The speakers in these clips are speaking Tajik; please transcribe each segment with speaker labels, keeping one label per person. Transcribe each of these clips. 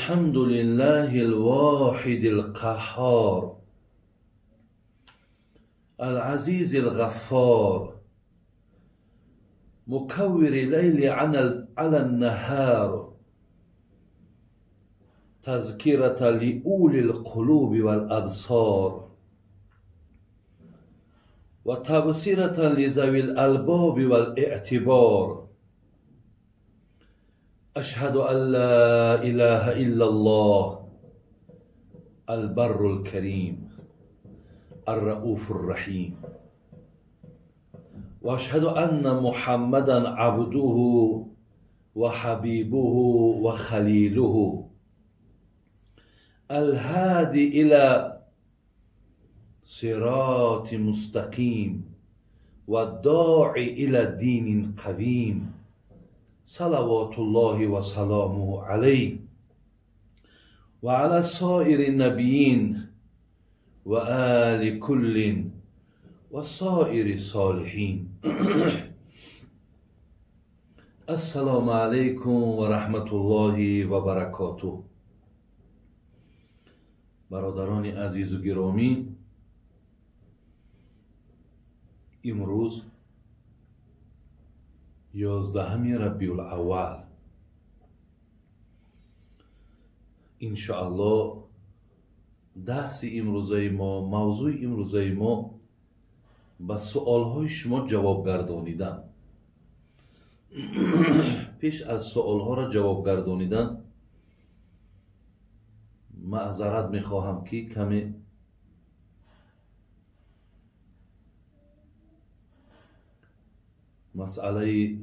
Speaker 1: الحمد لله الواحد القهار العزيز الغفار مكور الليل على النهار تذكرة لأولي القلوب والأبصار وتبصرة لذوي الألباب والاعتبار. أشهد أن لا إله إلا الله البر الكريم الرؤوف الرحيم، وأشهد أن محمدا عبده وحبيبه وخليله الهادي إلى صراط مستقيم والداعي إلى دين قويم، صلوات الله وسلامه عليه وعلى سائر النبيين وآل كل وسائر الصالحين. السلام عليكم ورحمة الله وبركاته. برادران عزیز و گرامی، امروز 11 ربیع الاول، انشاءالله درس امروزه ما، موضوع امروزه ما به سوالهای شما جواب گردانیدن. پیش از سوالها را جواب گردانیدن معذرت میخواهم که کمی مسئله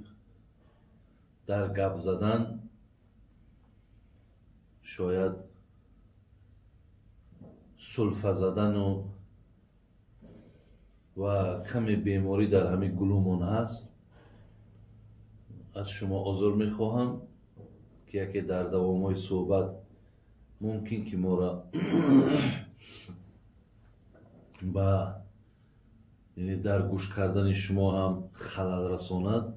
Speaker 1: در گپ زدن شاید سلفه زدن و کمی بیماری در همین گلومون هست. از شما عذر میخواهم که یکی در دوامای صحبت ممکن که ما را با یعنی در گوش کردن شما هم خلل رساند.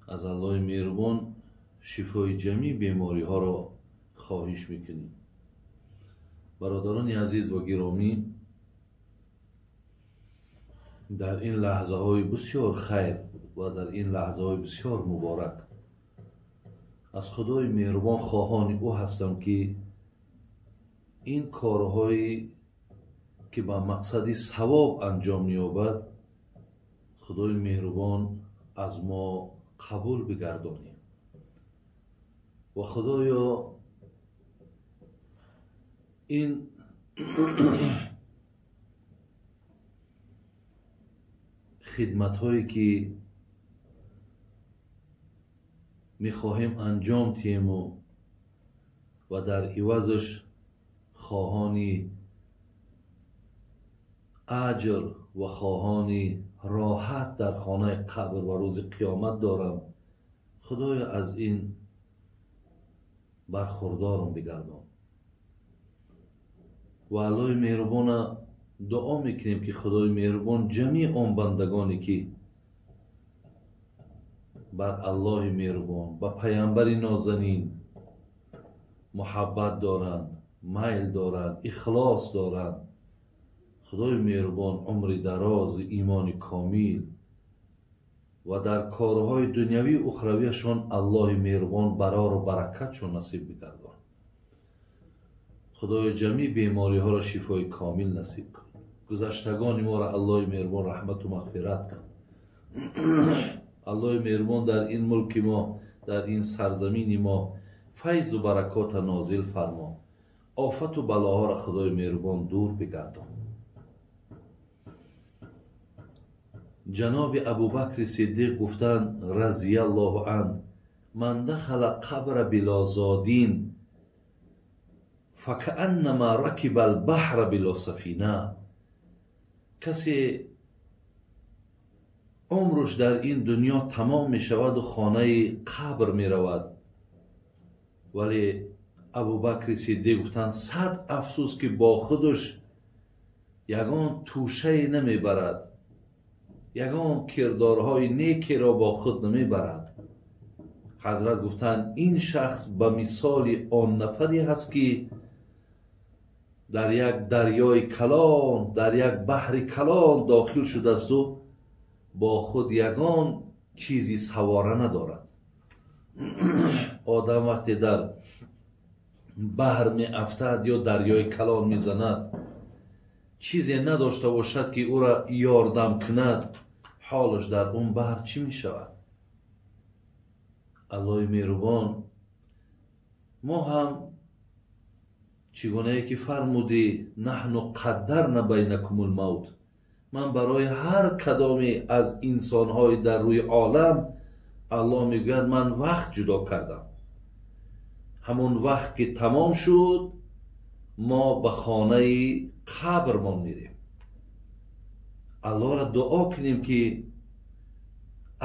Speaker 1: از الله مهربان شفای جمعی بیماری ها را خواهش میکنیم. برادران عزیز و گرامی، در این لحظه های بسیار خیر و در این لحظه های بسیار مبارک از خدای مهربان خواهان او هستم که این کارهای که به مقصد ثواب انجام می‌یابد خدای مهربان از ما قبول بگردانی و خدایا این خدمت هایی که میخواهیم انجام دهیم و در عوضش خواهانی اجر و خواهانی راحت در خانه قبر و روز قیامت دارم، خدایا از این برخوردارم بگردان. و الله مهربان دعا میکنیم که خدای مهربان جمیع آن بندگانی که بر الله مهربان، به پیامبر نازنین محبت دارند، میل دارند، اخلاص دارند، خدای مهربان عمر دراز، ایمان کامل و در کارهای دنیوی و اخرویشان الله مهربان برار و برکتشون نصیب بگردان. خدای جمیع بیماری ها را شفای کامل نصیب کن. گذشتگان ما را الله مهربان رحمت و مغفرت کن. الله مهربان در این ملک ما، در این سرزمین ما فیض و برکات نازل فرما. آفت و بلاها را خدای مهربان دور بگردان. جناب ابوبکر صدیق گفتند رضی الله عنه: من دخل قبر بلا زادین فکأنما رکب البحر بلا سفینه. کسی عمرش در این دنیا تمام می شود و خانه قبر می رود، ولی ابوبکر صدیق گفتند صد افسوس که با خودش یگان توشه نمی برد، یگان کردارهای نیکی را با خود نمی برد. ҳазрат гуфтанд, ин шахс ба мисоли он нафаре ҳаст, ки дар як дарёи калон, дар як баҳри калон дохил шудасту бо худ ягон чизи савора надорад. Одам вақте дар баҳр меафтад ё дарёи калон мезанад, чизе надошта бошад, ки ӯра ёрдам кунад, ҳолаш дар он баҳр чӣ мешавад? Аллоҳи меҳрубон, мо ҳам чӣ гунае ки фармудӣ, наҳну қаддарна байнакумул мавт, ман барои ҳар кадоме аз инсонҳои дар рӯи олам, Аллоҳ мегӯяд, ман вақт ҷудо кардам. Ҳамон вақт ки тамом шуд, мо ба хонаи қабрмон мерем. Аллоҳро дуо кунем, ки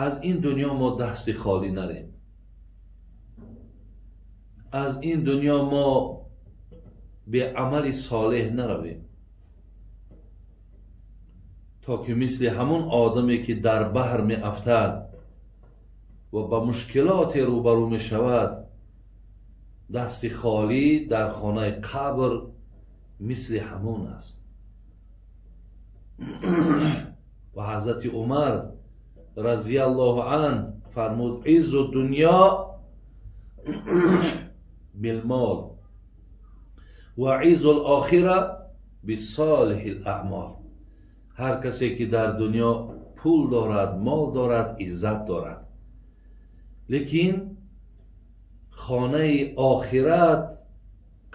Speaker 1: аз ин дунё мо дасти холӣ нарем, аз ин дунё мо беамали солеҳ наравем, то ки мисли ҳамон одаме, ки дар баҳр меафтад ва ба мушкилоте рӯбарӯ мешавад, дасти холӣ дар хонаи қабр мисли ҳамон аст. Ва ҳазрати Умар разияллоҳу ан фармуд: иззу дунё билмол ва иззу лохира бисолиҳи лаъмол. Ҳар касе ки дар дунё пул дорад, мол дорад, иззат дорад, лекин хонаи охират,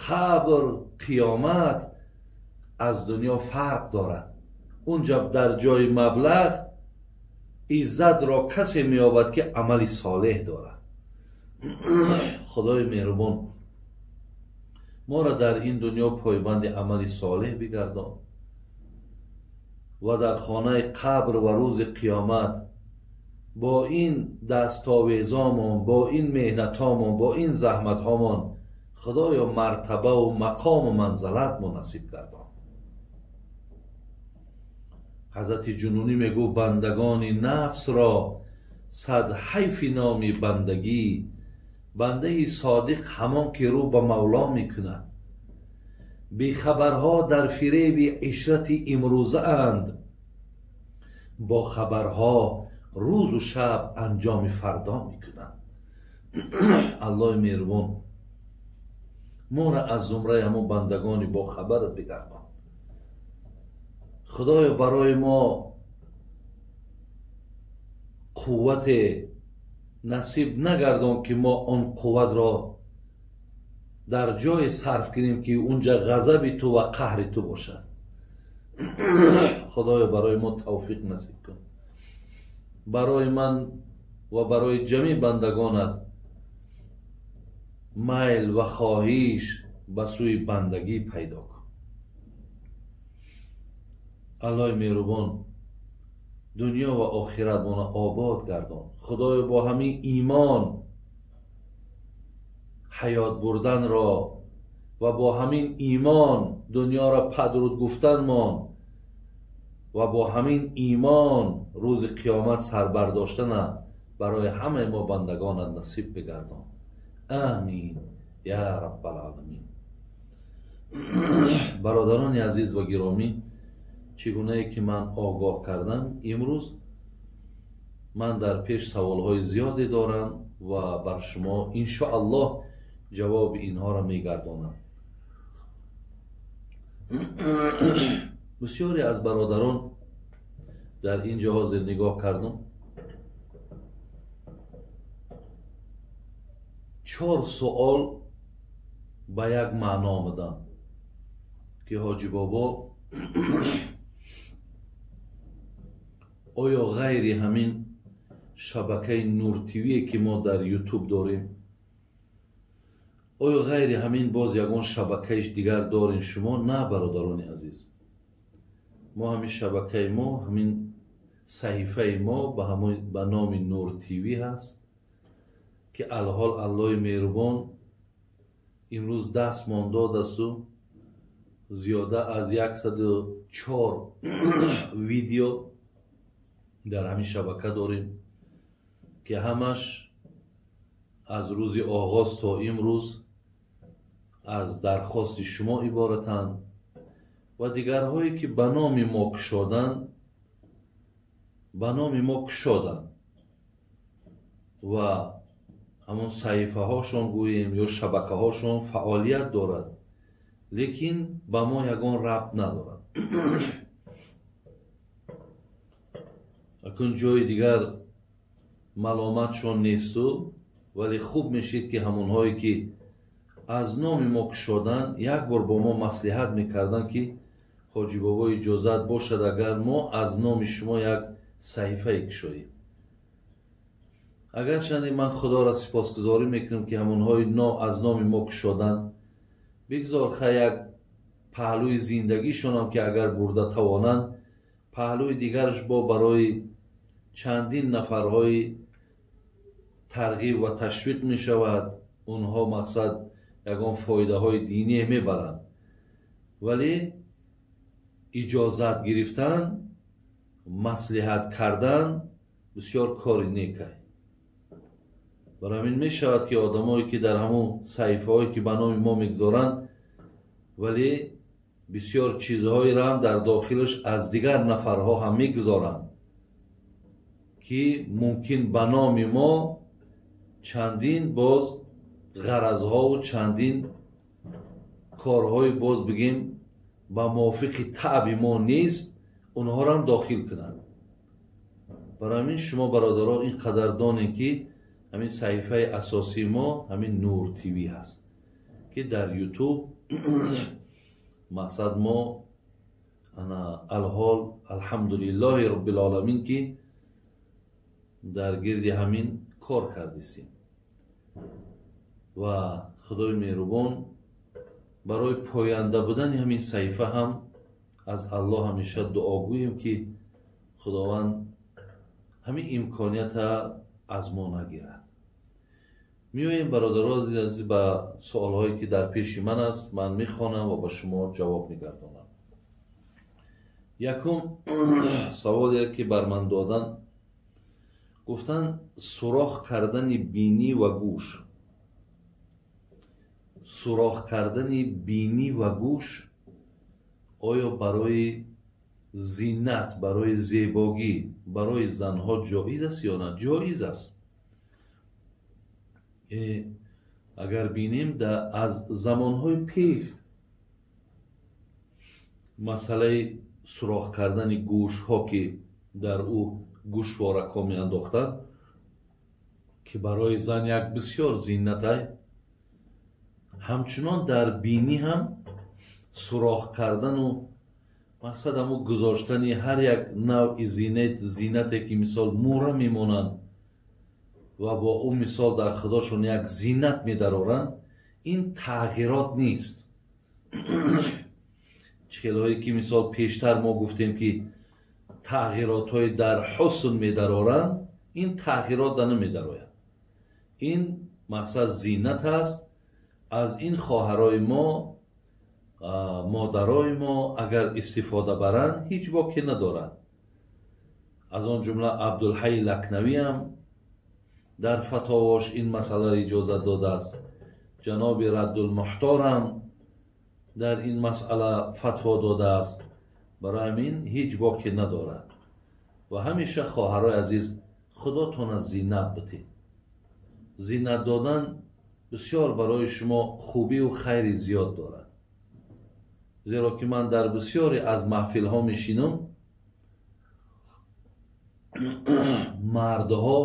Speaker 1: қабр, қиёмат аз дунё фарқ дорад. Унҷа дар ҷои маблағ иззатро касе меёбад, ки амали солеҳ дорад. Худои меҳрубон, моро дар ин дунё пойбанди амали солеҳ бигардон ва дар хонаи қабр ва рӯзи қиёмат бо ин дастовезомон, бо ин меҳнатҳомон, бо ин заҳматҳомон, Худоё, мартабаву мақому манзалат мунасиб гардон. Ҳазрати Ҷунунӣ мегӯфт: бандагони нафсро сад ҳайфи номи бандагӣ, бандаи содиқ ҳамон ки рӯ ба мавло мекунад. Бехабарҳо дар фиреби ишрати имрӯзаанд, бо хабарҳо рӯзу шаб анҷоми фардо мекунанд. Аллоҳи меҳрубон, моро аз зумраи ҳамон бандагони бохабарат бигардон. Худоё, барои мо қуввате насиб нагардон, ки мо он қувватро дар ҷое сарф кунем, ки унҷа ғазаби ту ва қаҳри ту бошад. Худоё, барои мо тавфиқ насиб кун, барои ман ва барои ҷамеъ бандагонат майл ва хоҳиш ба сӯи бандагӣ пайдо кун. Аллоҳи меҳрубон, дунё ва охиратмона обод гардон. Худоё, бо ҳамин имон ҳаёт бурданро ва бо ҳамин имон дунёро падруд гуфтанмон ва бо ҳамин имон рӯзи қиёмат сарбардоштана барои ҳамаи мо бандагонат насиб бигардон. Амин я раббалоламин. Бародарони азиз ва гиромӣ, чӣ гунае ки ман огоҳ кардам, имрӯз ман дар пеш саволҳои зиёде дорам ва бар шумо иншоаллоҳ ҷавоби инҳоро мегардонам. Бисёре аз бародарон дар ин ҷо ҳозир нигоҳ кардам, 4 суол ба як маъно омаданд, ки ҳоҷи бобо, оё ғайри ҳамин шабакаи Нур ТВ, ки мо дар Ютуб дорем, оё ғайри ҳамин боз ягон шабакаи дигар дорем шумо? На, бародарони азиз, мо ҳамин шабакаи мо, ҳамин саҳифаи мо ба номи Нур ТВ ҳаст, ки алҳол Аллоҳи меҳрубон имрӯз дастмон додасту зиёда аз 104 видео дар ҳамин шабака дорем, ки ҳамаш Аз рӯзи оғоз то имрӯз аз дархости шумо иборатанд ва дигарҳое ки ба номи мо кушоданд, ба номи мо кушоданд ва ҳамон саҳифаҳошон гӯем ё шабакаҳошон фаъолият дорад, лекин ба мо ягон рабт надорад. Акун ҷои дигар маломатшон несту, вале хуб мешид ки ҳамонҳое ки аз номи мо кушоданд як бор бо мо маслиҳат мекарданд ки ҳоҷи бобо иҷозат бошад агар мо аз номи шумо як саҳифае кушоем. Агарчанде ман худоро сипосгузорӣ мекунам ки ҳамонҳои аз номи мо кушоданд, бигзор хай як паҳлӯи зиндагишонам ки агар бурда тавонанд, паҳлӯи дигараш бо барои чандин нафарҳои тарғиб ва ташвиқ мешавад, онҳо мақсад ягон фоидаҳои диние мебаранд. Вале иҷозат гирифтан, маслиҳат кардан бисёр кори некай. Барои ҳамин мешавад ки одамое ки дар ҳамон саҳифаҳое ки ба номи мо мегузоранд, вале бисёр чизҳоеро ҳам дар дохилаш аз дигар нафарҳо ҳам мегузоранд ки мумкин ба номи мо чандин боз ғаразҳову чандин корҳои боз бигем ба мувофиқи таъби мо нест, онҳоро ҳам дохил кунанд. Барои ҳамин шумо бародаро ин қадар донед ки ҳамин саҳифаи асосии мо ҳамин Нур ТВ ҳаст ки дар Ютуб мақсад мо ана алҳол алҳамдулиллоҳи роббилоламин ки дар гирди ҳамин кор кардистем ва худои меҳрубон барои поянда будани ҳамин саҳифа ҳам аз Аллоҳ ҳамеша дуо гӯем ки худованд ҳамин имконията аз мо нагирад. Меоем бародаро азиз ба суолҳое ки дар пеши ман аст, ман мехонам ва ба шумо ҷавоб мегардонам. Якум саволе ки бар ман доданд, гуфтанд сурох кардани бинӣ ва гӯш. Сурох кардани бинӣ ва гӯш оё барои зинат, барои зебогӣ, барои занҳо ҷоиз аст ё на? Ҷоиз аст. Агар бинем аз замонҳои пеш масъалаи сурох кардани гӯшҳо ки дар ӯ гӯшворакҳо меандохтанд, ки барои зан як бисёр зиннатай, ҳамчунон дар бинӣ ҳам сурох кардану мақсад ҳамо гузоштани ҳар як навъи зинате ки мисол мура мемонанд ва бо ӯ мисол дар худошон як зинат медароранд, ин тағйирот нест. Чӣ ки мисол пештар мо гуфтем ки тағйиротҳои дар ҳусн медароранд, ин тағйирот да намедарояд. Ин мақсад зинат аст. Аз ин хоҳарои мо, модарои мо агар истифода баранд ҳеҷ боке надорад. Аз он ҷумла Абдулҳай Лакнавиам дар фатовош ин масъаларо иҷозат додааст. Ҷаноби Раддулмуҳторам дар ин масъала фатво додааст. Барои ҳамин ҳеҷ боке надорад. Ва ҳамеша хоҳарои азиз, худотона зинат битед. Зинат додан бисёр барои шумо хубиву хайри зиёд дорад. Зеро ки ман дар бисёре аз маҳфилҳо мешинам, мардҳо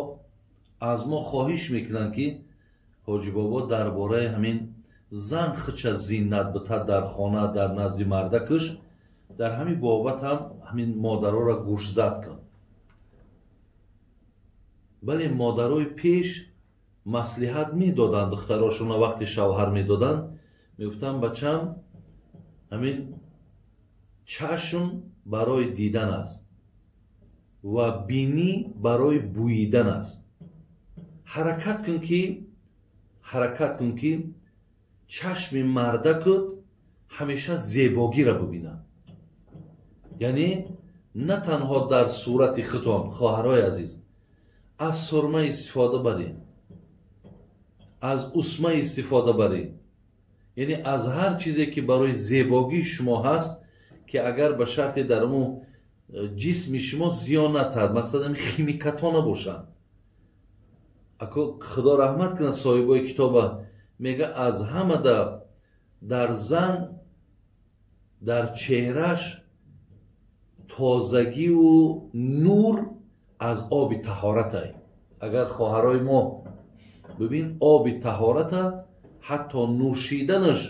Speaker 1: аз мо хоҳиш мекунанд ки ҳоҷи бобо дар бораи ҳамин зан худша зинат битад дар хона, дар назди мардакаш, дар ҳамин бобат ҳам ҳамин модароро гӯшзад кун. Бале, модарои пеш маслиҳат медоданд духтарошонро вақти шавҳар медоданд, мегуфтанд бачам, ҳамин чашм барои дидан аст ва бинӣ барои бӯидан аст. Ҳаракат кун ки чашми мардакут ҳамеша зебогиро бибинад. Яъне на танҳо дар сурати худтон, хоҳарои азиз, аз сурма истифода баред. Аз усма истифода баред, яъне аз ҳар чизе ки барои зебогии шумо ҳаст, ки агар ба шарте дар мо ҷисми шумо зиён натаҳад, мақсад ҳамин химикатҳо набошанд. Ако худо раҳмат кунад соҳибои китоба, мега аз ҳамада дар зан дар чеҳраш тозагиву нур аз оби таҳоратай. Агар хоҳарои мо бибин, оби таҳората ҳатто нӯшиданаш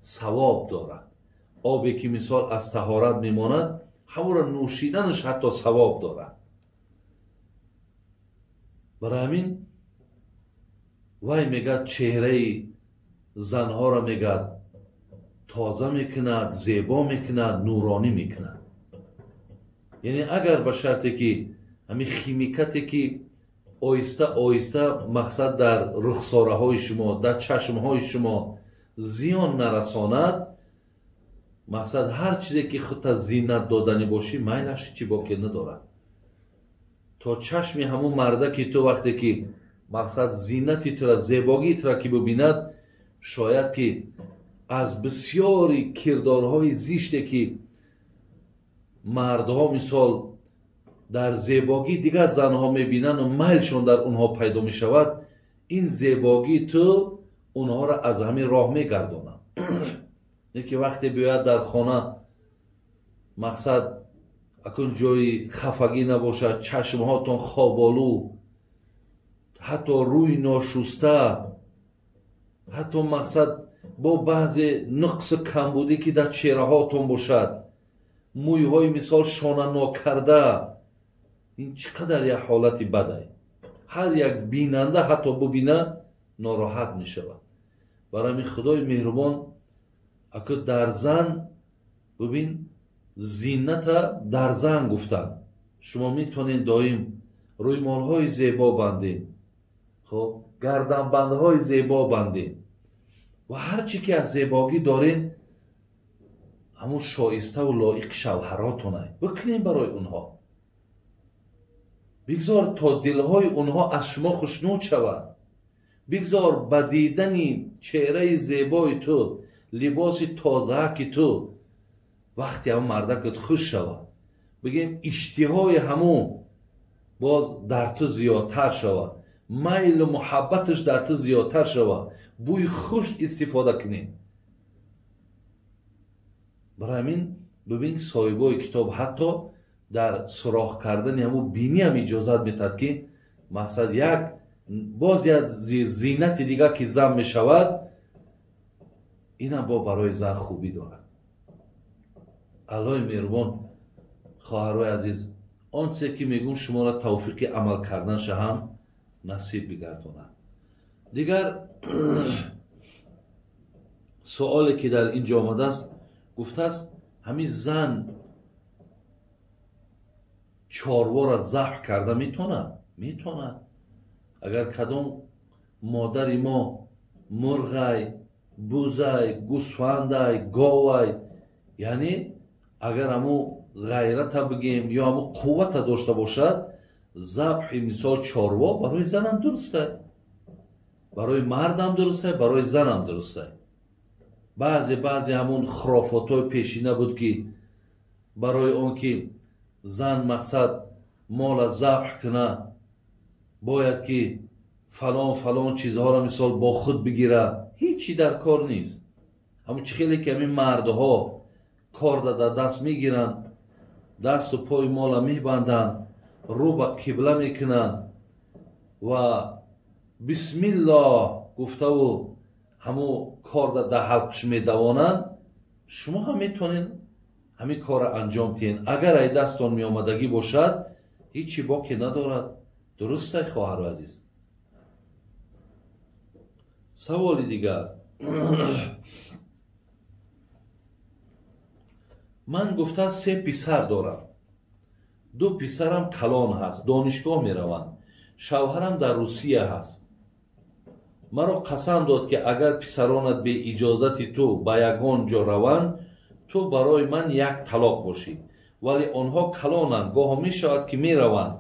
Speaker 1: савоб дорад. Обе ки мисол аз таҳорат мемонад, ҳамонро нӯшиданаш ҳатто савоб дорад. Барои ҳамин вай мегӯяд чеҳраи занҳоро мегӯяд тоза мекунад, зебо мекунад, нуронӣ мекунад. Яъне агар ба шарте ки ҳамин химикате ки оҳиста оҳиста мақсад дар рухсораҳои шумо, дар чашмҳои шумо зиён нарасонад, мақсад ҳар чизе ки худта зинат доданӣ бошӣ, майлаш ҳичи боке надорад. То чашми ҳамун марда ки ту вақте ки мақсад зинати тура, зебогии тура ки бибинад, шояд ки аз бисёри кирдорҳои зиште ки мардҳо мисол дар зебогии дигар занҳо мебинанду майлшон дар онҳо пайдо мешавад, ин зебогии ту онҳоро аз ҳамин роҳ мегардонад. Лекин вақте биёяд дар хона, мақсад акун ҷои хафагӣ набошад, чашмҳотон хоболу, ҳатто рӯи ношуста, ҳатто мақсад бо баъзе нуқсу камбудӣ ки дар чеҳраҳотон бошад, мӯйҳои мисол шона нокарда, ин чӣ қадар як ҳолати бадай. Ҳар як бинанда ҳатто бубина нороҳат мешавад. Барои ҳамин худои меҳрубон аку дар зан бубин, зинната дар зан гуфтанд. Шумо метавонед доим рӯймолҳои зебо бандед, хоб, гарданбандҳои зебо бандед ва ҳар чӣ ки аз зебогӣ доред, ҳамун шоиставу лоиқи шавҳаротонай бикунед барои онҳо. Бигзор то дилҳои онҳо аз шумо хушнуд шавад. Бигзор ба дидани чеҳраи зебои ту, либоси тозааки ту вақте ҳамун мардакат хуш шавад, бигем иштиҳои ҳамун боз дар ту зиёдтар шавад, майлу муҳаббаташ дар ту зиёдтар шавад, бӯи хуш истифода кунед. Барои ҳамин бибин, соҳибои китоб ҳатто дар суроғ кардани ҳамун биниам иҷозат метаҳад, ки мақсад як боз як зинати дигар ки зан мешавад, инам бо барои зан хубӣ дорад. Аллоҳи меҳрубон хоҳарои азиз, он чизе ки мегӯм шуморо тавфиқи амал карданша ҳам насиб бигардонад. Дигар суоле ки дар ин ҷо омадааст, гуфтааст ҳамин зан чорвора забҳ карда метавонад? Метавонад. Агар кадом модари мо мурғай, бузай, гӯсфандай, говай, яъне агар ҳамун ғайрата бигем ё ҳамун қуввата дошта бошад, забҳи мисол чорво барои занам дурустай, барои мардам дурустай, барои занам дурустай. Баъзе ҳамун хурофотҳои пешина буд, ки барои он ки зан мақсад мола забҳ куна, бояд ки фалон фалон чизҳоро мисол бо худ бигира. Ҳичи дар кор нест. Ҳамун чӣ хеле ки ҳамин мардҳо корда дар даст мегиранд, дасту пои мола мебанданд, рӯ ба қибла мекунанд ва бисмиллоҳ гуфтаву ҳамун корда дар ҳалқш медавонанд, шумо ҳам метавонед ҳамин корро анҷом диҳед. Агар ай дастон меомадагӣ бошад, ҳичи боке надорад. Дурустай хоҳару азиз. Саволи дигар. Ман гуфта 3 писар дорам. 2 писарам калон ҳаст, донишгоҳ мераванд. Шавҳарам дар Русия ҳаст. Маро қасам дод, ки агар писаронат бе иҷозати ту ба ягон ҷо раванд, ту барои ман як талоқ бошӣ. Вале онҳо калонанд, гоҳо мешавад, ки мераванд.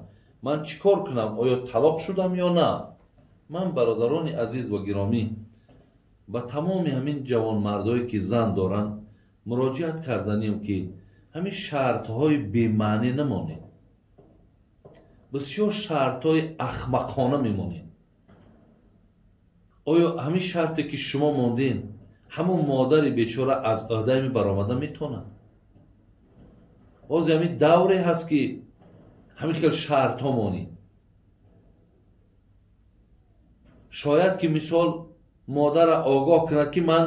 Speaker 1: Ман чӣ кор кунам? Оё талоқ шудам ё на? Ман бародарони азиз ва гиромӣ ба тамоми ҳамин ҷавонмардое ки зан доранд муроҷиат карданем ки ҳамин шартҳои бемаънӣ намонед. Бисёр шартҳои ахмақона мемонед. Оё ҳамин шарте ки шумо мондин, ҳамон модари бечора аз ӯҳдаи баромада метавонад? Боз ҳамин давре ҳаст ки ҳамин хел шартҳо монед. Шояд ки мисол модарро огоҳ кунад ки ман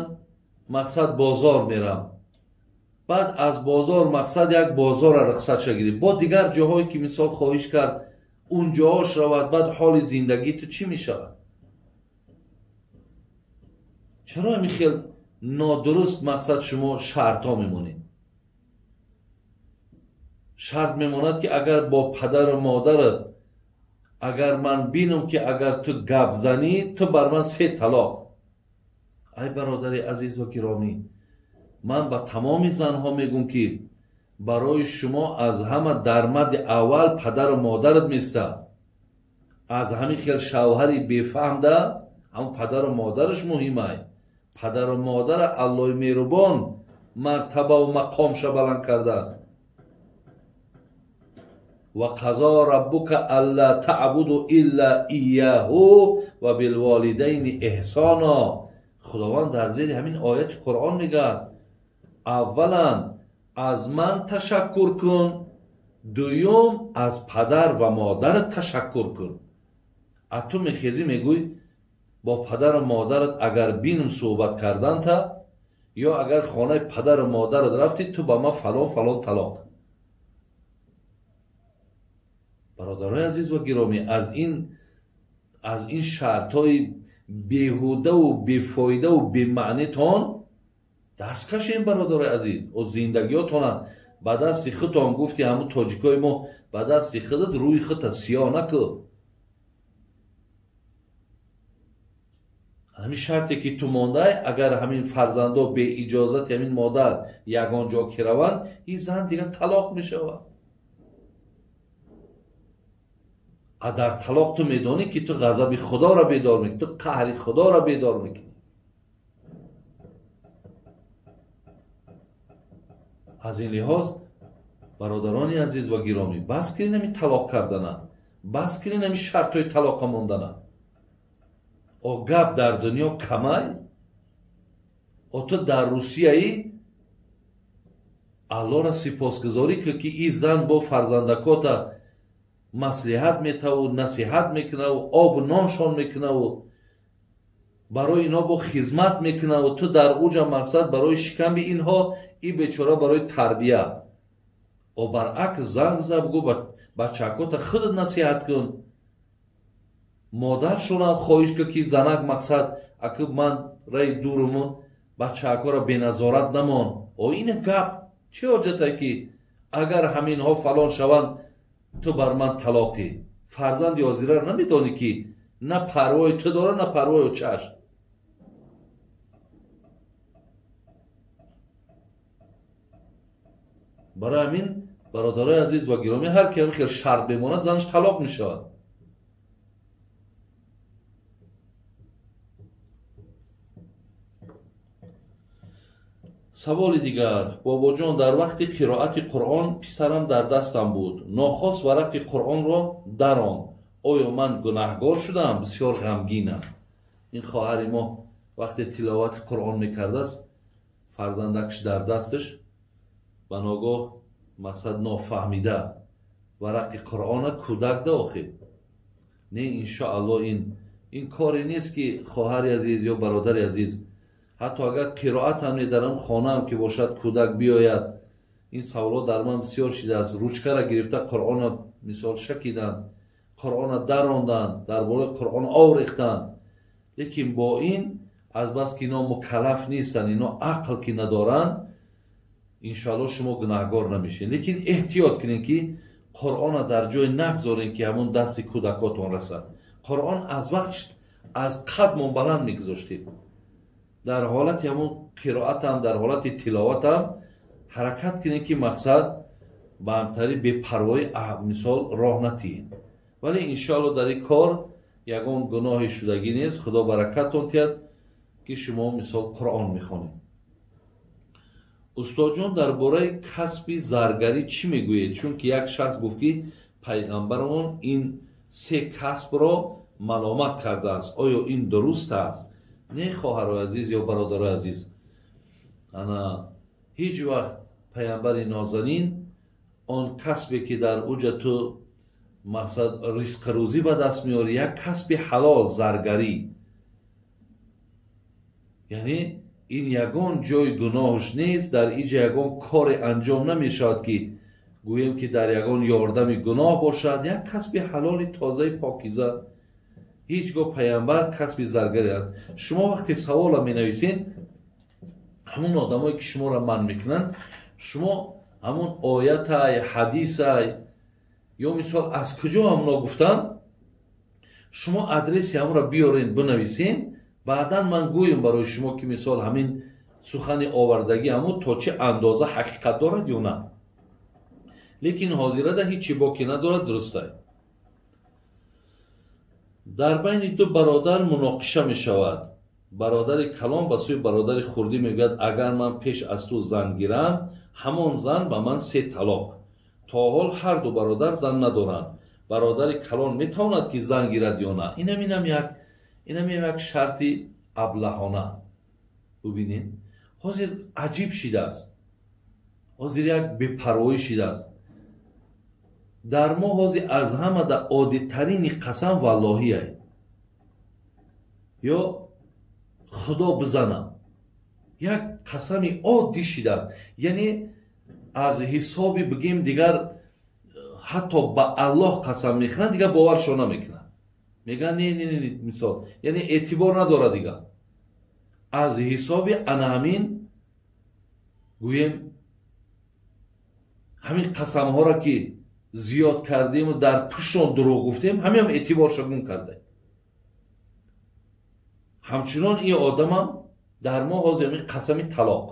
Speaker 1: мақсад бозор мерам, баъд аз бозор мақсад як бозорро рухсатша гирифт, бо дигар ҷоҳое ки мисол хоҳиш кард унҷоҳош равад, баъд ҳоли зиндагии ту чӣ мешавад? Чаро ҳамин хел нодуруст мақсад шумо шартҳо мемонед? Шарт мемонад ки агар бо падару модарат агар ман бинам ки агар ту гап занӣ, ту бар ман 3 талоқ. Ай бародари азиз ва гиромӣ, ман ба тамоми занҳо мегӯм ки барои шумо аз ҳама дармади аввал падару модарат места. Аз ҳамин хел шавҳари бефаҳмда ҳам падару модараш муҳимай. Падару модара Аллоҳи меҳрубон мартабаву мақомша баланд кардааст. Ва қазо раббука алла таъбуду илла ияҳу ва билволидайни эҳсоно. Худованд дар зери ҳамин ояти Қуръон мегӯяд: аввалан аз ман ташаккур кун, дуюм аз падар ва модарат ташаккур кун. А ту мехезӣ мегӯй бо падару модарат агар бинам суҳбат карданта, ё агар хонаи падару модарат рафтӣ, ту ба ман фалон фалон талоқ. Бародарои азиз ва гиромӣ, аз ин шартҳои беҳудаву бефоидаву бемаънитон даст кашем, бародарои азиз. О зиндагиётона ба дасти худтон, гуфти ҳамун тоҷикои мо, ба дасти худат рӯи худта сиёҳ накӯ. Ҳамин шарте ки ту мондай, агар ҳамин фарзандо беиҷозати ҳамин модар ягон ҷо ки раванд, ин зан дигар талоқ мешавад. А дар талоқ ту медонӣ ки ту ғазаби худоро бедор мекунӣ, ту қаҳри худоро бедор мекунӣ. Аз ин лиҳоз бародарони азиз ва гиромӣ, бас кунед ҳамин талоқ кардана, бас кунед ҳамин шартҳои талоқа мондана. О гап дар дунё камай, о ту дар Русияи Аллоҳро сипосгузорӣ кун ки ин зан бо фарзандакота маслиҳат метаву насиҳат мекунаву обу ноншон мекунаву барои инҳо бо хизмат мекунаву ту дар уҷа мақсад барои шикамби инҳо, ин бечора барои тарбия. О баръакс занг зад, гӯ бачакота худат насиҳат кун. Модаршонам хоҳиш кун ки занак мақсад аку ман раи дуруму бачаакоро беназорат намон. О ин гап чӣ ҳоҷате ки агар ҳаминҳо фалон шаванд ту бар ман талоқӣ? Фарзанди ҳозираро намедонӣ ки на парвои ту дора, на парвои очаш. Барои ҳамин бародарои азиз ва гиромӣ, ҳар ки ҳамин хел шарт бемонад, занаш талоқ мешавад. Саволи дигар: бобоҷон, дар вақти қироати Қуръон писарам дар дастам буд, нохост варақи Қуръонро даронд. Оё ман гунаҳгор шудам? Бисёр ғамгинам. Ин хоҳари мо вақте тиловати Қуръон мекардааст, фарзандакш дар дасташ ба ногоҳ мақсад нофаҳмида варақи Қуръона кӯдак да охир. Не, иншоаллоҳ ин коре нест ки хоҳари азиз ё бародари азиз, ҳатто агар қироат ҳам не, дар ҳам хонаам ки бошад кӯдак биёяд. Ин саволҳо дар ман бисёр шидааст. Ручкара гирифта Қуръона мисол шакиданд, Қуръона даронданд, дар болои Қуръон ов рехтанд. Лекин бо ин азбаски ино мукаллаф нестанд, ино ақл ки надоранд, иншоаллоҳ шумо гунаҳгор намешед. Лекин эҳтиёт кунед ки Қуръона дар ҷое нагзоред ки ҳамон дасти кӯдакотон расад. Қуръон аз вақт аз қадмон баланд мегузоштед. Дар ҳолати ҳамон қироатам, дар ҳолати тиловатам ҳаракат кунед ки мақсад ба ҳамтари бепарвоӣ мисол роҳ натиҳед. Вале иншоаллоҳ дар ин кор ягон гуноҳи шудагӣ нест. Худо баракатон диҳад, ки шумо мисол Қуръон мехонед. Устодҷон, дар бораи касби заргарӣ чӣ мегӯед? Чунки як шахс гуфт, ки пайғамбарамон ин се касбро маломат кардааст. Оё ин дуруст аст? Не, хоҳарои азиз ё бародарои азиз, ана ҳеҷ вақт пайғамбари нозанин он касбе ки дар уҷа ту мақсад ризқи рӯзӣ ба даст меорӣ, як касби ҳалол заргарӣ, яъне ин ягон ҷои гуноҳш нест, дар иҷа ягон коре анҷом намешавад, ки гӯем ки дар ягон ёрдами гуноҳ бошад. Як касби ҳалоли тозаи покиза. Ҳеҷ гоҳ пайғамбар касби заргарӣ. Шумо вақте савола менависед, ҳамон одамое ки шуморо манъ мекунанд, шумо ҳамон оятай, ҳадисай ё мисол аз куҷо ҳамоно гуфтанд, шумо адреси ҳамонро биёрен, бинависен, баъдан ман гӯем барои шумо, ки мисол ҳамин сухани овардагӣ ҳамон то чӣ андоза ҳақиқат дорад ё на. Лекин ҳозирада ҳеҷ чӣ боке надорад, дурустай. Дар байни ду бародар муноқиша мешавад. Бародари калон ба сӯи бародари хурдӣ мегӯяд: агар ман пеш аз ту зан гирам, ҳамон зан ба ман се талоқ. То ҳол ҳар ду бародар зан надоранд. Бародари калон метавонад, ки зан гирад ё на? Инам як шарти аблаҳона. Бубинед, ҳозир аҷиб шидааст, ҳозир як бепарвоӣ шидааст. Дар мо ҳозир аз ҳама да оддитарини қасам валлоҳиай ё худо бизанам, як қасами оддӣ шидааст. Яъне аз ҳисоби бигем дигар ҳатто ба Аллоҳ қасам мехӯранд, дигар боваршон намекунанд, мегӯянд не, не, не, мисол, яъне эътибор надорад дигар. Аз ҳисоби ана ҳамин гӯем ҳамин қасамҳоро ки зиёд кардему дар пуштон дурӯғ гуфтем, ҳаминам эътиборшо гум кардаем. Ҳамчунон ин одамам дар мо ҳозир ҳамин қасами талоқ,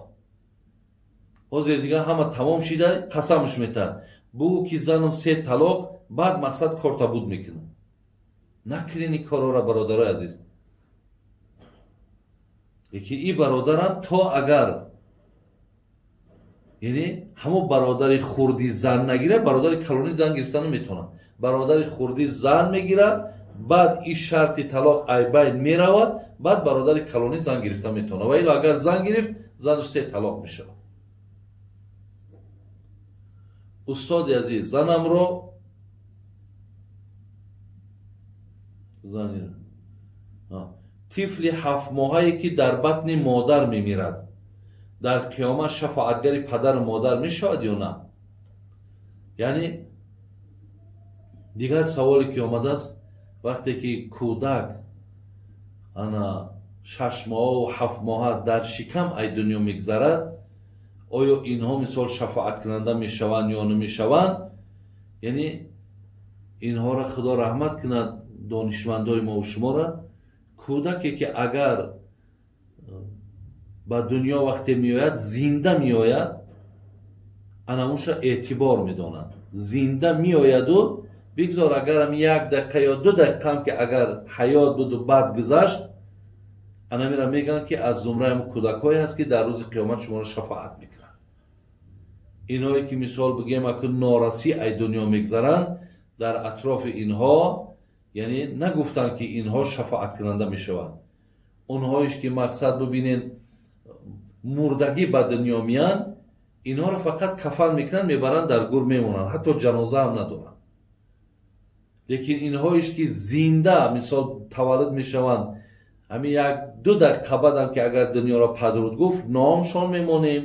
Speaker 1: ҳозир дигар ҳама тамом шида, қасамш метаҳад, бугӯ ки занам се талоқ, баъд мақсад корта буд мекунам. Накунед ин корҳоро, бародарои азиз. Лекин ин бародарам то агар яъне ҳамон бародари хурдӣ зан нагирад, бародари калонӣ зан гирифта наметавонад. Бародари хурдӣ зан мегирад, баъд ин шарти талоқ айбайн меравад, баъд бародари калонӣ зан гирифта метавонад. Ва ило агар зан гирифт, занаш се талоқ мешавад. Устоди азиз, занамро тифли ҳафтмоҳае ки дар батни модар мемирад, дар қиёмат шафоатгари падару модар мешавад ё на? Яъне дигар саволе ки омадааст, вақте ки кӯдак ана 6 моҳаву 7 моҳа дар шикам ай дунё мегзарад, оё инҳо мисол шафоаткунанда мешаванд ё намешаванд? Яъне инҳоро Худо раҳмат кунад, донишмандои мову шуморо. Кӯдаке ки агар ба дунё вақте меояд, зинда меояд, анамуша эътибор медонад. Зинда меояду бигзор агарам 1 дақиқа ё 2 дақиқаам ки агар ҳаёт буду баъд гузашт, анамира мегӯянд, ки аз зумраи ҳамун кӯдакҳое ҳаст, ки дар рӯзи қиёмат шуморо шафоат мекунанд. Инҳое ки мисол бигӯем аку норасӣ ай дунё мегзаранд, дар атрофи инҳо яъне нагуфтанд, ки инҳо шафоаткунанда мешаванд. Онҳоеш ки мақсад бубинен мурдагӣ ба дунё меянд, инҳоро фақат кафан мекунанд, мебаранд дар гур мемонанд, ҳатто ҷаноза ҳам надоранд. Лекин инҳоеш ки зинда мисол таваллуд мешаванд, ҳамин 1-2 дақиқа баъдам ки агар дунёро падруд гуфт, номшон мемонем,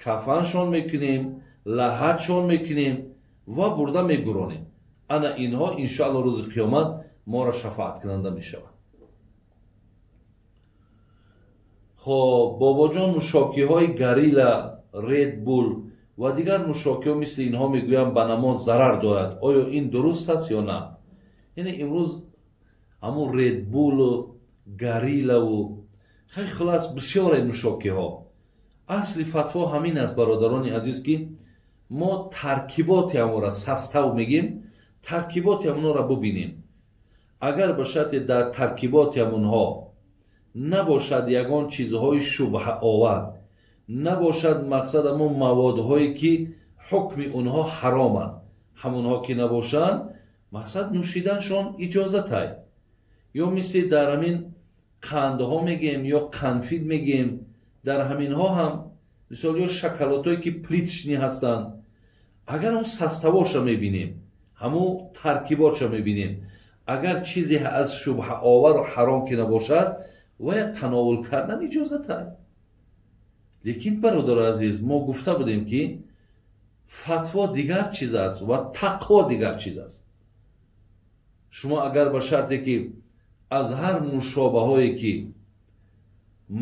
Speaker 1: кафаншон мекунем, лаҳатшон мекунем ва бурда мегуронем. Ана инҳо иншоалло рӯзи қиёмат моро шафоаткунанда мешаванд. Хоб, бобоҷон, нӯшокиҳои Горилла, Ред Булл ва дигар нӯшокиҳо мисли инҳо мегӯянд ба намоз зарар дорад. Оё ин дуруст аст ё на? Яъне имрӯз ҳамун Ред Буллу Гориллаву хеле хулас бисёре нӯшокиҳо. Асли фатво ҳамин аст, бародарони азиз, ки мо таркиботи ҳамонро састав мегем, таркиботи ҳамонро бубинем. Агар ба шарти дар таркиботи ҳамонҳо набошад ягон чизҳои шубҳаовар, набошад мақсад ҳамон маводҳое ки ҳукми онҳо ҳароманд, ҳамонҳо ки набошанд, мақсад нӯшиданшон иҷозатай. Ё мисли дар ҳамин қандҳо мегӯем ё қанфид мегӯем, дар ҳаминҳо ҳам мисол ё шоколадҳое ки плиточный ҳастанд, агар он составоша мебинем, ҳамун таркиботша мебинем, агар чизе аз шубҳаовару ҳаром ки набошад, вая тановул кардан иҷозатай. Лекин бародари азиз, мо гуфта будем ки фатво дигар чиз аст ва тақво дигар чиз аст. Шумо агар ба шарте ки аз ҳар нӯшобаҳое ки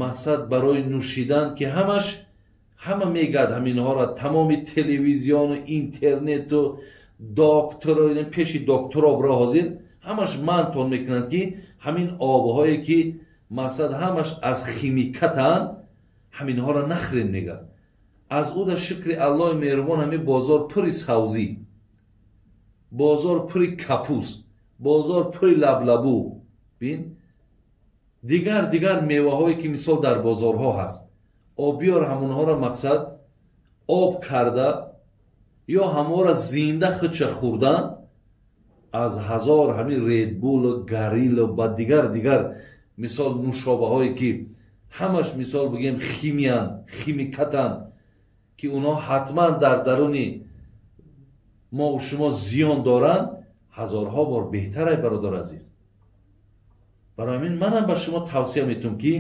Speaker 1: мақсад барои нӯшидан ки ҳамаш ҳама мегӯяд ҳаминҳоро, тамоми телевизиону интернету докторо, пеши докторо бро ҳозир ҳамаш мантон мекунанд ки ҳамин обҳое ки мақсад ҳамаш аз химикатанд, ҳаминҳоро нахӯрем мегӯяд. Аз ӯ да шукри Аллоҳи меҳрубон ҳамин бозор пури савзӣ, бозор пури капус, бозор пури лаблабу, бин дигар дигар меваҳое ки мисол дар бозорҳо ҳаст, обиёр ҳамонҳоро мақсад об карда ё ҳамонро зинда худша хӯрдан, аз ҳазор ҳамин редбулу гарилу ба дигар дигар мисол нӯшобаҳое ки ҳамаш мисол бигем химиян, химикатанд, ки онҳо ҳатман дар даруни мо шумо зиён доранд, ҳазорҳо бор беҳтарай бародар азиз. Барои ҳамин манам ба шумо тавсия метум ки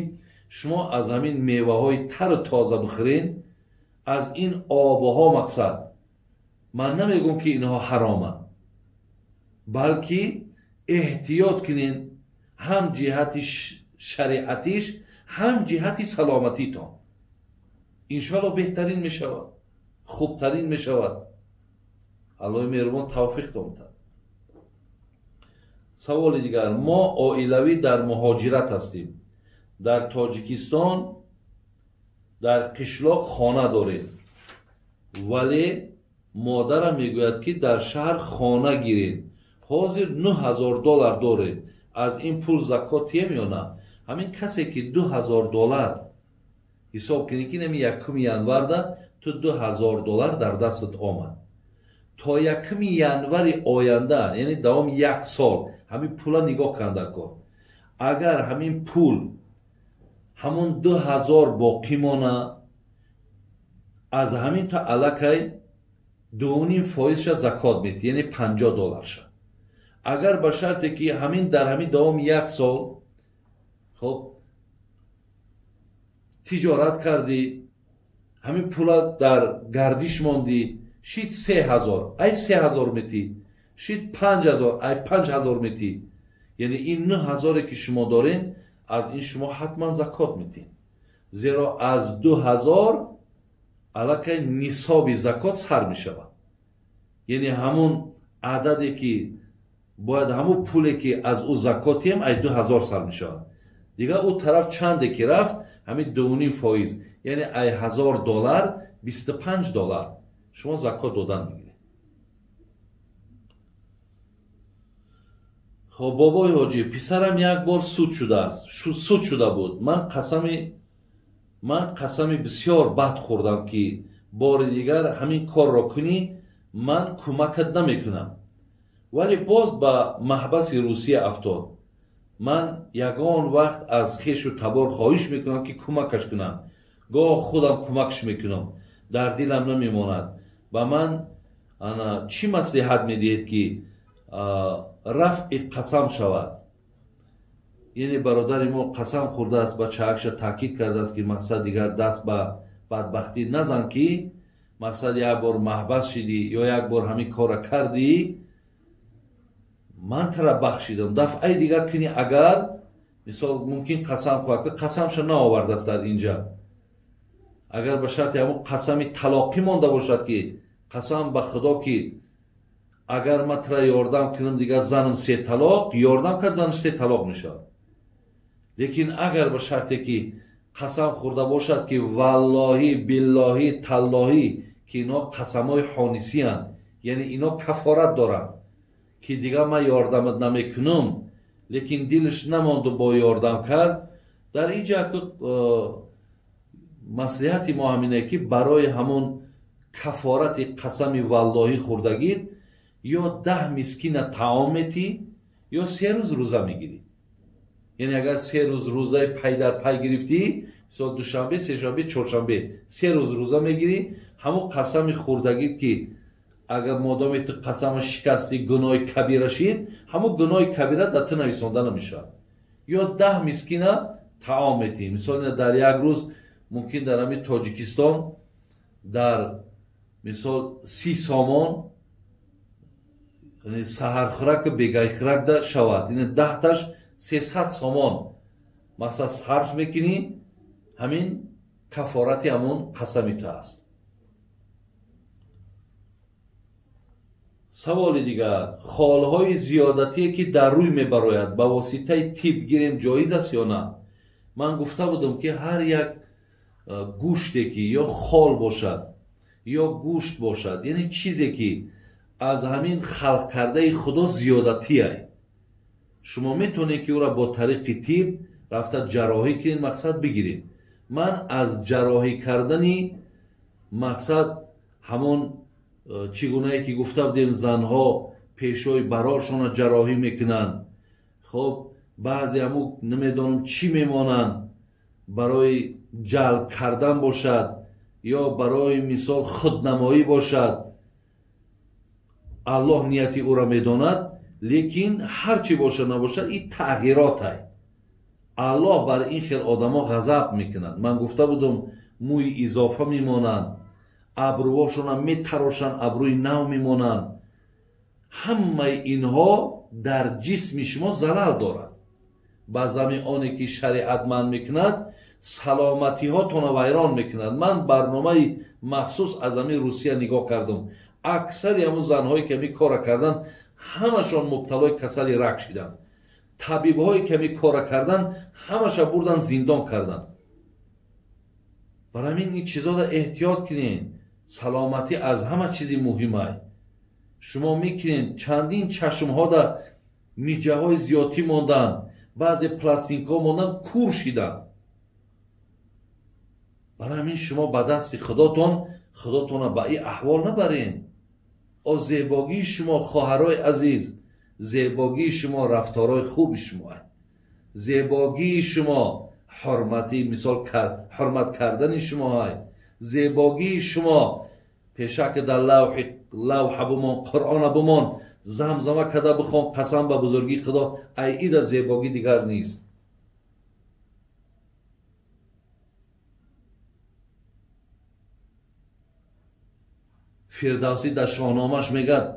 Speaker 1: шумо аз ҳамин меваҳои тару тоза бихӯрен, аз ин обҳо мақсад ман намегӯм ки инҳо ҳароманд, балки эҳтиёт кунен ҳам ҷиҳати шариатиш, ҳам ҷиҳати саломатитон. Иншоалло беҳтарин мешавад, хубтарин мешавад. Аллоҳи меҳрубон тавфиқ донад. Саволи дигар: мо оилавӣ дар муҳоҷират ҳастем. Дар Тоҷикистон дар қишлоқ хона дорем, вале модарам мегӯяд ки дар шаҳр хона гирем. Ҳозир $9000 дорем. Аз ин пул закот тием ё на? Ҳамин касе ки $2000 ҳисоб кунӣ ки нами 1 январда ту $2000 дар дастат омад, то 1 январи оянда, яъне давоми як сол ҳамин пула нигоҳ кун дар кор. Агар ҳамин пул ҳамон 2000 боқӣ мона, аз ҳамин то аллакай 2.5%-ша закот метӣ, яъне $50-ша. Агар ба шарте ки ҳамин дар ҳамин давоми як сол хоб тиҷорат кардӣ, ҳамин пула дар гардиш мондӣ, шид 3000, ай 3000 метӣ, шид 5000, ай 5000 метӣ, яъне ин 9000 ки шумо дорен, аз ин шумо ҳатман закот метӣ. Зеро аз 2000 аллакай нисоби закот сар мешавад. Яъне ҳамон ададе ки бояд, ҳамон пуле ки аз ӯ закот тием, ай 2000 сар мешавад. Дигар ӯ тараф чанде ки рафт, ҳамин 2.5%, яъне ай $1000 $25 шумо закот додан мегиред. Хоб бобои ҳоҷӣ, писарам як бор суд шудааст, суд шуда буд. Ман қасами бисёр бад хӯрдам ки бори дигар ҳамин корро кунӣ, ман кӯмакат намекунам. Вале боз ба маҳбаси Русия афтод. Ман ягон вақт аз хешу табор хоҳиш мекунам ки кӯмакаш кунам. Гоҳ худам кӯмакш мекунам, дар дилам намемонад. Ба ман чӣ маслиҳат медиҳед ки рафъи қасам шавад? Яъне бародари мо қасам хӯрдааст, ба чаакша таъкид кардааст ки мақсад дигар даст ба бадбахтӣ назан, ки мақсад як бор маҳбас шидӣ ё як бор ҳамин корра кардӣ, ман тара бахшидам. Дафъаи дигар кунӣ, агар мисол мумкин қасам хӯрад, қасамша наовардааст дар инҷа. Агар ба шарти ҳамон қасами талоқӣ монда бошад ки қасам ба худо ки агар ман тара ёрдам кунам, дигар занам се талоқ, ёрдам кард, занаш се талоқ мешавад. Лекин агар ба шарте ки қасам хӯрда бошад ки валлоҳӣ, биллоҳӣ, таллоҳӣ, ки ино қасамҳои ҳонисиянд, яъне ино кафорат доранд, ки дигар ман ёрдамат намекунам, Лекин дилаш намонду бо ёрдам кард. Дар ин ҷа маслиҳати мо ҳамине ки барои ҳамон кафорати қасами валлоҳӣ хӯрдагид ё 10 мискина таом метӣ ё 3 рӯз рӯза мегирӣ. Яъне агар 3 рӯз рӯзаи пай дар пай гирифтӣ, мисол душанбе, сешанбе, чоршанбе 3 рӯз рӯза мегирӣ, ҳамон қасами хӯрдагид ки агар модоме ту қасама шикастӣ гуноҳи кабира шид, ҳамон гуноҳи кабира дар ту нависонда намешавад. Ё 10 мискина таом метӣ. Мисол дар як рӯз мумкин дар ҳамин Тоҷикистон дар мисол 30 сомон саҳархӯраку бегайхӯрак да шавад. Ин 10таш 300 сомон масалан сарф мекунӣ, ҳамин кафорати ҳамон қасами ту аст. Саволи дигар: холҳои зиёдатие ки дар рӯй мебарояд ба воситаи тиб гирем ҷоиз аст ё на? Ман гуфта будам ки ҳар як гӯште ки ё хол бошад ё гӯшт бошад, яъне чизе ки аз ҳамин халқ кардаи Худо зиёдатие, шумо метавонед ки ӯра бо тариқи тиб рафта ҷарроҳӣ кунед, мақсад бигиред. Ман аз ҷарроҳӣ кардани мақсад ҳамон чӣ гунае ки гуфта будем, занҳо пешои бароршонро ҷарроҳӣ мекунанд, хоб баъзе ҳамун намедонам чӣ мемонанд барои ҷалб кардан бошад ё барои мисол худнамоӣ бошад, Аллоҳ нияти ӯро медонад, лекин ҳар чӣ бошад набошад ин тағйиротай. Аллоҳ бар ин хел одамо ғазаб мекунад. Ман гуфта будам мӯи изофа мемонанд, абрӯҳошонро метарошанд, абрӯи нав мемонанд. Ҳамаи инҳо дар ҷисми шумо залал дорад. Ба зами оне ки шариат манъ мекунад, саломатиҳотонро вайрон мекунад. Ман барномаи махсус аз ҳамин Русия нигоҳ кардам. Аксари ҳамун занҳое ки ҳамин кора карданд, ҳамашон мубталои касали рак шиданд. Табибҳое ки ҳамин кора карданд, ҳамаша бурдан зиндон карданд. Барои ҳамин ин чизоро эҳтиёт кунед. Саломатӣ аз ҳама чизи муҳимай. Шумо мекунед чандин чашмҳода миҷаҳои зиёдтӣ монданд, баъзе пластинкҳо монданд, кур шиданд. Барои ҳамин шумо ба дасти Худотон Худотонро ба ин аҳвол набаред. О зебогии шумо, хоҳарои азиз, зебогии шумо рафторҳои хуби шумо, зебогии шумо ҳурмати мисол ҳурмат кардани шумо, зебогии шумо пешак дар лавҳа бумон, Қуръона бумон, замзама карда бихон, қасам ба бузургии Худо, ай ида зебогӣ дигар нест. Фирдавсӣ дар шоҳномаш мегӯяд: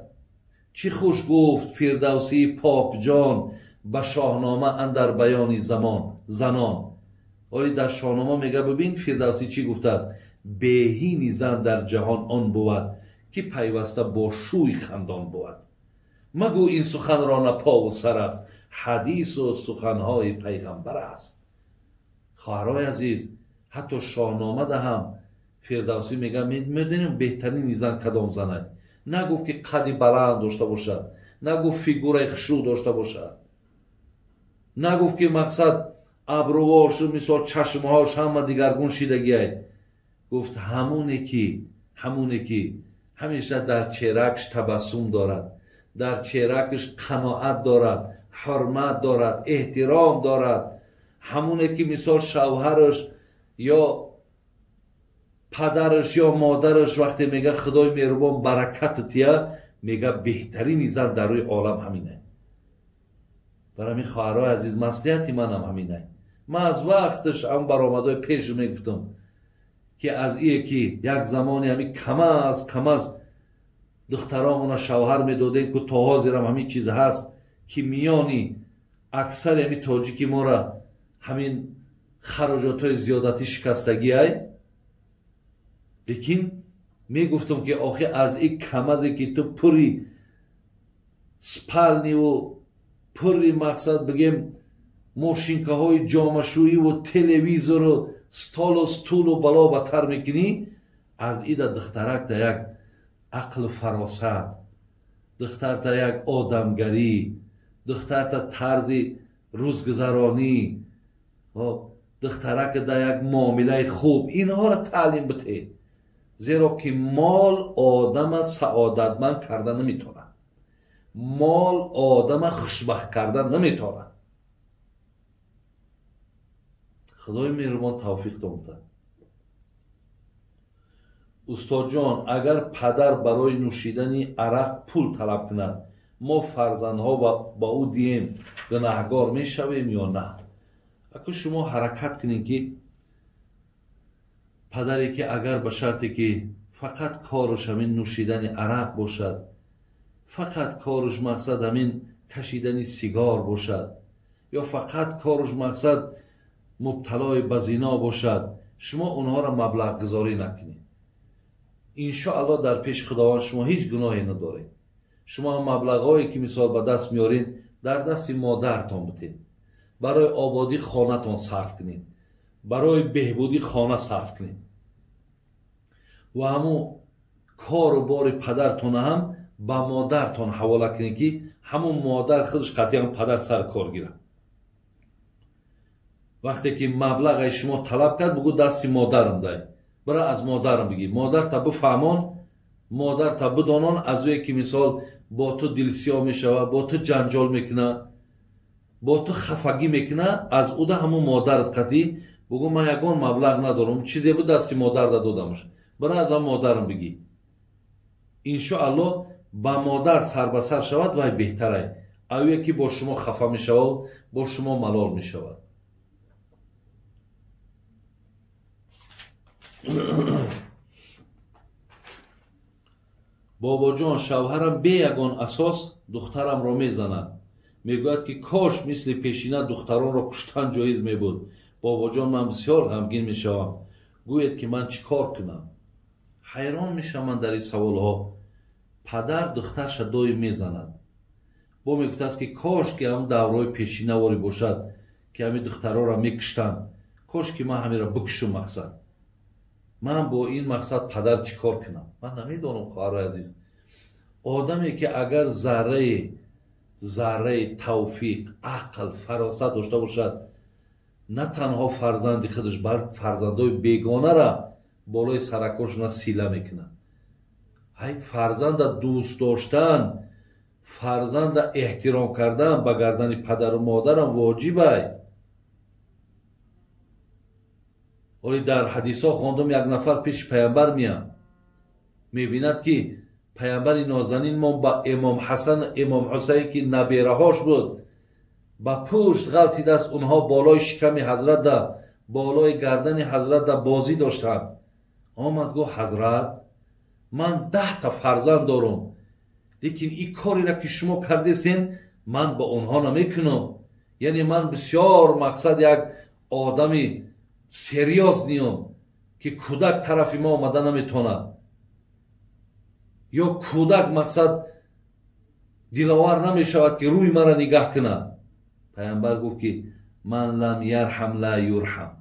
Speaker 1: чӣ хуш гуфт Фирдавсии покҷон ба шоҳнома андар баёни замон занон. Оли дар шоҳнома мегӯяд, бибин Фирдавсӣ чӣ гуфтааст: беҳини зан дар ҷаҳон он бувад ки пайваста бо шӯй хандон бувад. Магӯ ин суханро на пову сар аст, ҳадису суханҳои пайғамбар аст. Хоҳарои азиз, ҳатто шоҳномада ҳам Фирдавсӣ мегӯяд, медонем беҳтарини зан кадом занад. Нагуфт ки қади баланд дошта бошад, нагуфт фигураи хушрӯ дошта бошад, нагуфт ки мақсад абрӯҳошу мисол чашмҳош ҳама дигаргун шидагиай. Гуфт ҳамоне ки ҳамеша дар чеҳрааш табассум дорад, дар чеҳрааш қаноат дорад, ҳурмат дорад, эҳтиром дорад, ҳамоне ки мисол шавҳараш ё падараш ё модараш вақте мега Худои меҳрубон баракат тия, мега беҳтарини зан дар рӯи олам ҳамине. Барои ҳамин хоҳарои азиз, маслиҳати манам ҳамине. Ман аз вақташ ҳам баромадҳои пеш мегуфтам ки аз ие ки як замоне ҳамин камаз духтаромона шавҳар медодем, ку то ҳозирам ҳамин чиз ҳаст ки миёни аксари ҳамин тоҷики мора ҳамин хароҷотҳои зиёдатӣ шикастагиай. Лекин мегуфтам ки охи аз ин камазе ки ту пури спалниву пури мақсад бигем мошинкаҳои ҷомашӯиву телевизору столу стулу бало батар мекунӣ, аз ида духтарак да як ақлу фаросат, духтарта як одамгарӣ, духтарта тарзи Рӯзгузаронӣ, духтарака дар як муомилаи хуб, инҳоро таълим битед. Зеро ки мол одама саодатманд карда наметавонад, мол одама хушбахт карда наметавонад. Худои меҳрубон тавфиқ дод. Устодҷон, агар падар барои нӯшидани арақ пул талаб кунад, мо фарзандҳо ба ӯ диҳем, гунаҳгор мешавем ё на? Аку шумо ҳаракат кунед, ки падаре ки агар ба шарте ки фақат кораш ҳамин нӯшидани арақ бошад, фақат кораш мақсад ҳамин кашидани сигор бошад, ё фақат кораш мақсад мубталои ба зино бошад, шумо онҳоро маблағгузорӣ накунед. Иншоаллоҳ дар пеши Худованд шумо ҳеҷ гуноҳе надоред. Шумо маблағҳое ки мисол ба даст меоред, дар дасти модартон битед, барои ободии хонатон сарф кунед, барои беҳбудии хона сарф кунед ва ҳамун кору бори падартона ҳам ба модартон ҳавола кунед, ки ҳамун модар худаш қатъиян падар сар кор гирад. Вақте ки маблағи шумо талаб кард, бугӯ дасти модарам дай, бира аз модарам бигир, модарта бифаҳмон, модарта бидонон, аз ӯе ки мисол бо ту дилсиёҳ мешавад, бо ту ҷанҷол мекунад, бо ту хафагӣ мекунад, аз ӯда ҳамун модарат қатъӣ бугӯ ман ягон маблағ надорам, чизе буд дасти модарда додамаш, бира аз ҳам модарам бигир. Иншоаллоҳ ба модар сарбасар шавад, вай беҳтарай ӯе ки бо шумо хафа мешавад, бо шумо малол мешавад. Бобоҷон, шавҳарам бе ягон асос духтарамро мезанад. Мегӯяд ки кош мисли пешина духтаронро куштан ҷоиз мебуд. Бобоҷон, ман бисёр ғамгин мешавам. Гӯед ки ман чӣ кор кунам? Ҳайрон мешавам дар ин саволҳо. Падар духтарша доим мезанад. Бо мегуфтааст ки кош ки ҳам давраҳои пешинаворӣ бошад, ки ҳамин духтарҳоро мекуштанд, кош ки ман ҳаминро бикушум. Мақсад ман бо ин мақсад падар чӣ кор кунам? Ман намедонам, хоҳарои азиз. Одаме ки агар зарраи тавфиқ, ақл, фаросат дошта бошад, на танҳо фарзанди худаш, балки фарзандои бегонара болои саракошона сила мекунад. Ҳай, фарзанда дӯст доштан, фарзанда эҳтиром кардан ба гардани падару модарам воҷибай. Оли дар ҳадисҳо хондум, як нафар пеши паямбар меяд, мебинад ки паямбари нозанин мо ба имом Ҳасан, имом Ҳусайн ки набераҳош буд, ба пушт ғалтидааст, онҳо болои шиками ҳазратда, болои гардани ҳазратда бозӣ доштанд. Омад гуфт: ҳазрат, ман 10 фарзанд дорам, лекин ин кореро ки шумо кардестен, ман ба онҳо намекунам. Яъне ман бисёр мақсад як одами серьёз ниём ки кӯдак тарафи мо омада наметавонад, ё кӯдак мақсад диловар намешавад ки рӯи маро нигаҳ кунад. Паямбар гуфт ки ман лам ярҳам ла юрҳам.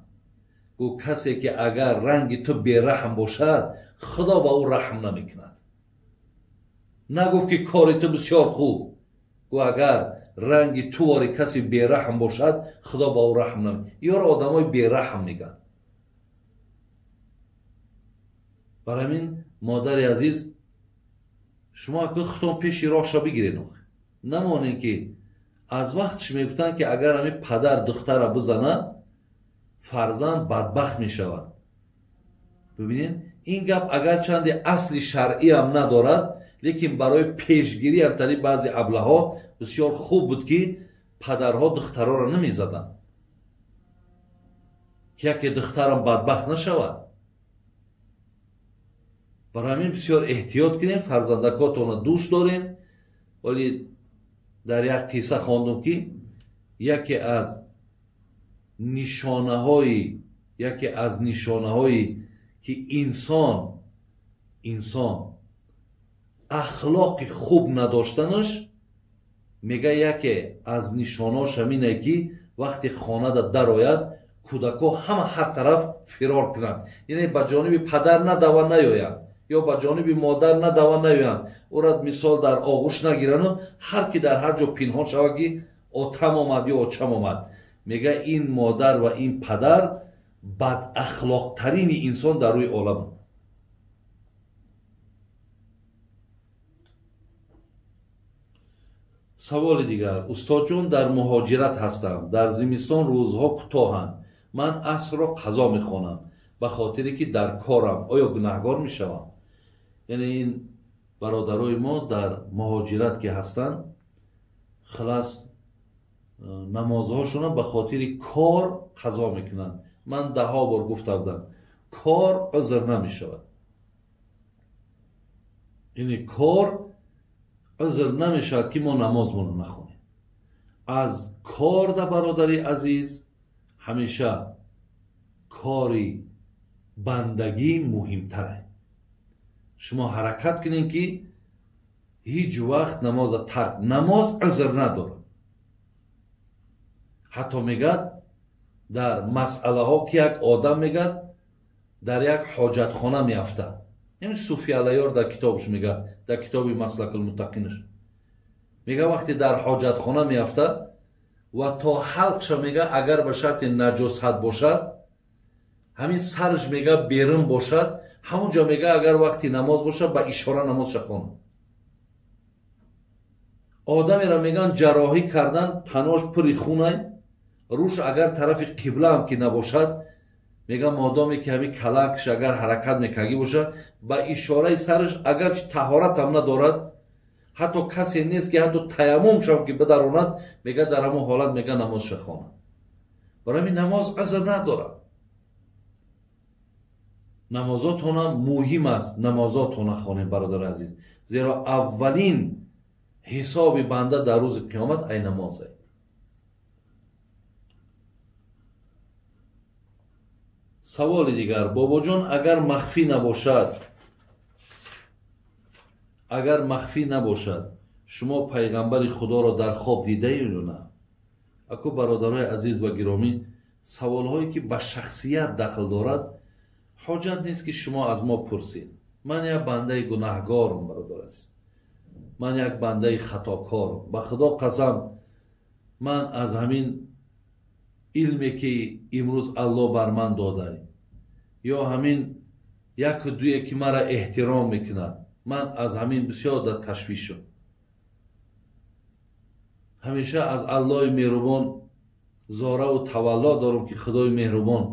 Speaker 1: Гуфт касе ки агар ранги ту бераҳм бошад, Худо ба ӯ раҳм намекунад. Нагуфт ки кори ту бисёр хуб. Гуфт агар ранги ту вори касе бераҳм бошад, Худо ба ӯ раҳм намекунад. Ёро одамои бераҳм мегӯянд. Барои ҳамин модари азиз, шумо акӯ худтон пеши роҳша бигиред. Намонед ки аз вақтш мегуфтанд ки агар ҳамин падар духтара бизанад, фарзанд бадбахт мешавад. Бибинед, ин гап агарчанде асли шаръиам надорад, лекин барои пешгириам тари баъзе аблаҳо бисёр хуб буд ки падарҳо духтарҳоро намезаданд, ки яке духтарам бадбахт нашавад. Барои ҳамин бисёр эҳтиёт кунем, фарзандакотонро дӯст дорем. Вале дар як қисса хондум ки яке аз нишонаҳои ки инсон ахлоқи хуб надоштанаш, мега яке аз нишонаҳош ҳамине ки вақте хонада дарояд, кӯдакҳо ҳама ҳар тараф фирор кунанд, яъне ба ҷониби падар надава наёянд ё ба ҷониби модар надава наёянд, ӯра мисол дар оғӯш нагирану ҳар ки дар ҳар ҷо пинҳон шавад ки Отам омад ё очам омад. Мега ин модар ва ин падар бадахлоқтарини инсон дар рӯи олам. Саволи дигар. Устодҷон, дар муҳоҷират ҳастам. Дар зимистон рӯзҳо кӯтоҳанд. Ман асрро қазо мехонам ба хотире ки дар корам. Оё гунаҳгор мешавам? Яъне ин бародарои мо дар муҳоҷират ки ҳастанд, халас намозҳошонро ба хотири кор қазо мекунанд. Ман даҳо бор гуфта будам, кор узр намешавад. Яъне кор узр намешавад ки мо намозмонро нахонем. Аз кор да бародари азиз ҳамеша кори бандагӣ муҳимтаре. Шумо ҳаракат кунед ки ҳеҷ вақт намоза тарк, намоз узр надорад. Ҳатто мегӯяд дар масъалаҳо ки як одам мегӯяд дар як ҳоҷатхона меафтад. Ин Суфи Алайёр дар китобаш мегӯяд, дар китоби Маслакулмуттақинаш мегӯяд вақте дар ҳоҷатхона меафтад ва то ҳалқша мегӯяд агар ба шарти наҷосат бошад, ҳамин сараш мегӯяд берун бошад, ҳамунҷо мегӯяд агар вақти намоз бошад ба ишора намозша хонад. Одамеро мегӯянд ҷарроҳӣ кардан, танош пури хунай, рӯш агар тарафи қибла ҳам ки набошад, мегӯяд модоме ки ҳамин калакш агар ҳаракат мекардагӣ бошад, ба ишораи сараш агарчи таҳорат ҳам надорад, ҳатто касе нест ки ҳатто таяммумшам ки бидаронад, мегӯяд дар ҳамон ҳолат мегӯяд намозша хонад. Барои ҳамин намоз узр надорад. Намозотона муҳим аст, намозотона хонем бародари азиз, зеро аввалин ҳисоби банда дар рӯзи қиёмат ай намоз аст. Саволи дигар. Бобоҷон, агар махфӣ набошад, агар махфӣ набошад, шумо пайғамбари Худоро дар хоб дидаед ё на? Аку бародарои азиз ва гиромӣ, саволҳое ки ба шахсият дахл дорад, ҳоҷат нест ки шумо аз мо пурсед. Ман як бандаи гунаҳгорам, бародар азиз. Ман як бандаи хатокорам. Ба Худо қасам, ман аз ҳамин илме ки имрӯз Аллоҳ бар ман дода, ё ҳамин яку дуе ки маро эҳтиром мекунад, ман аз ҳамин бисёр дар ташвишам. Ҳамеша аз Аллоҳи меҳрубон зораву тавалло дорам ки Худои меҳрубон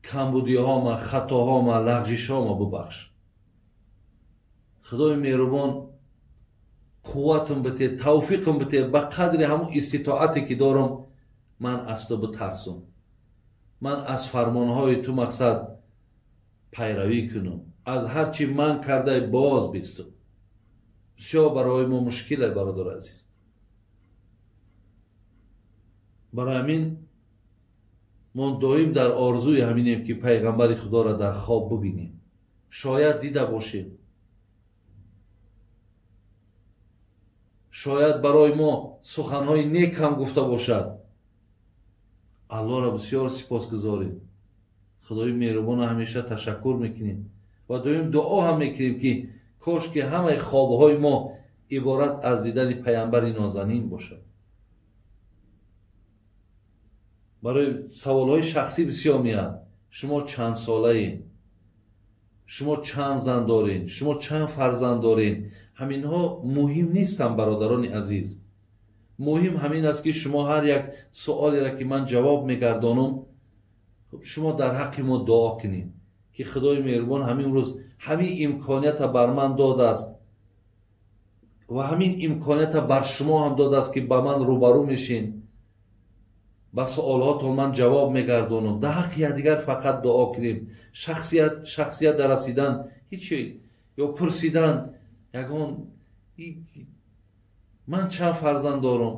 Speaker 1: камбудиҳома, хатоҳома, лағжишҳома бубахш. Худои меҳрубон қувватам бите, тавфиқам бите, ба қадри ҳамун иститоате ки дорам ман аз ту битарсам, ман аз фармонҳои ту мақсад пайравӣ кунам, аз ҳар чи ман кардай боз бистам. Бисёр барои мо мушкиле, бародари азиз. Барои ҳамин мо доим дар орзуи ҳаминем ки пайғамбари Худоро дар хоб бубинем. Шояд дида бошем, шояд барои мо суханҳои нек ҳам гуфта бошад. Аллоҳро бисёр сипосгузорем. Худои меҳрубонро ҳамеша ташаккур мекунем ва доим дуо ҳам мекунем ки кош ки ҳамаи хобҳои мо иборат аз дидани пайғамбари нозанин бошад. Барои саволҳои шахсӣ бисёр меяд. Шумо чанд солаед? Шумо чанд зан доред? Шумо чанд фарзанд доред? Ҳаминҳо муҳим нестанд, бародарони азиз. Муҳим ҳамин аст ки шумо ҳар як суолеро ки ман ҷавоб мегардонам, шумо дар ҳаққи мо дуо кунед ки Худои меҳрубон ҳамин рӯз ҳамин имконията бар ман додааст ва ҳамин имконията бар шумо ҳам додааст ки ба ман рӯбарӯ мешин, ба суолҳотон ман ҷавоб мегардонам. Дар ҳаққи якдигар фақат дуо кунем. Шахсият дар расидан ҳеҷ ё пурсидан ягон ман чанд фарзанд дорам,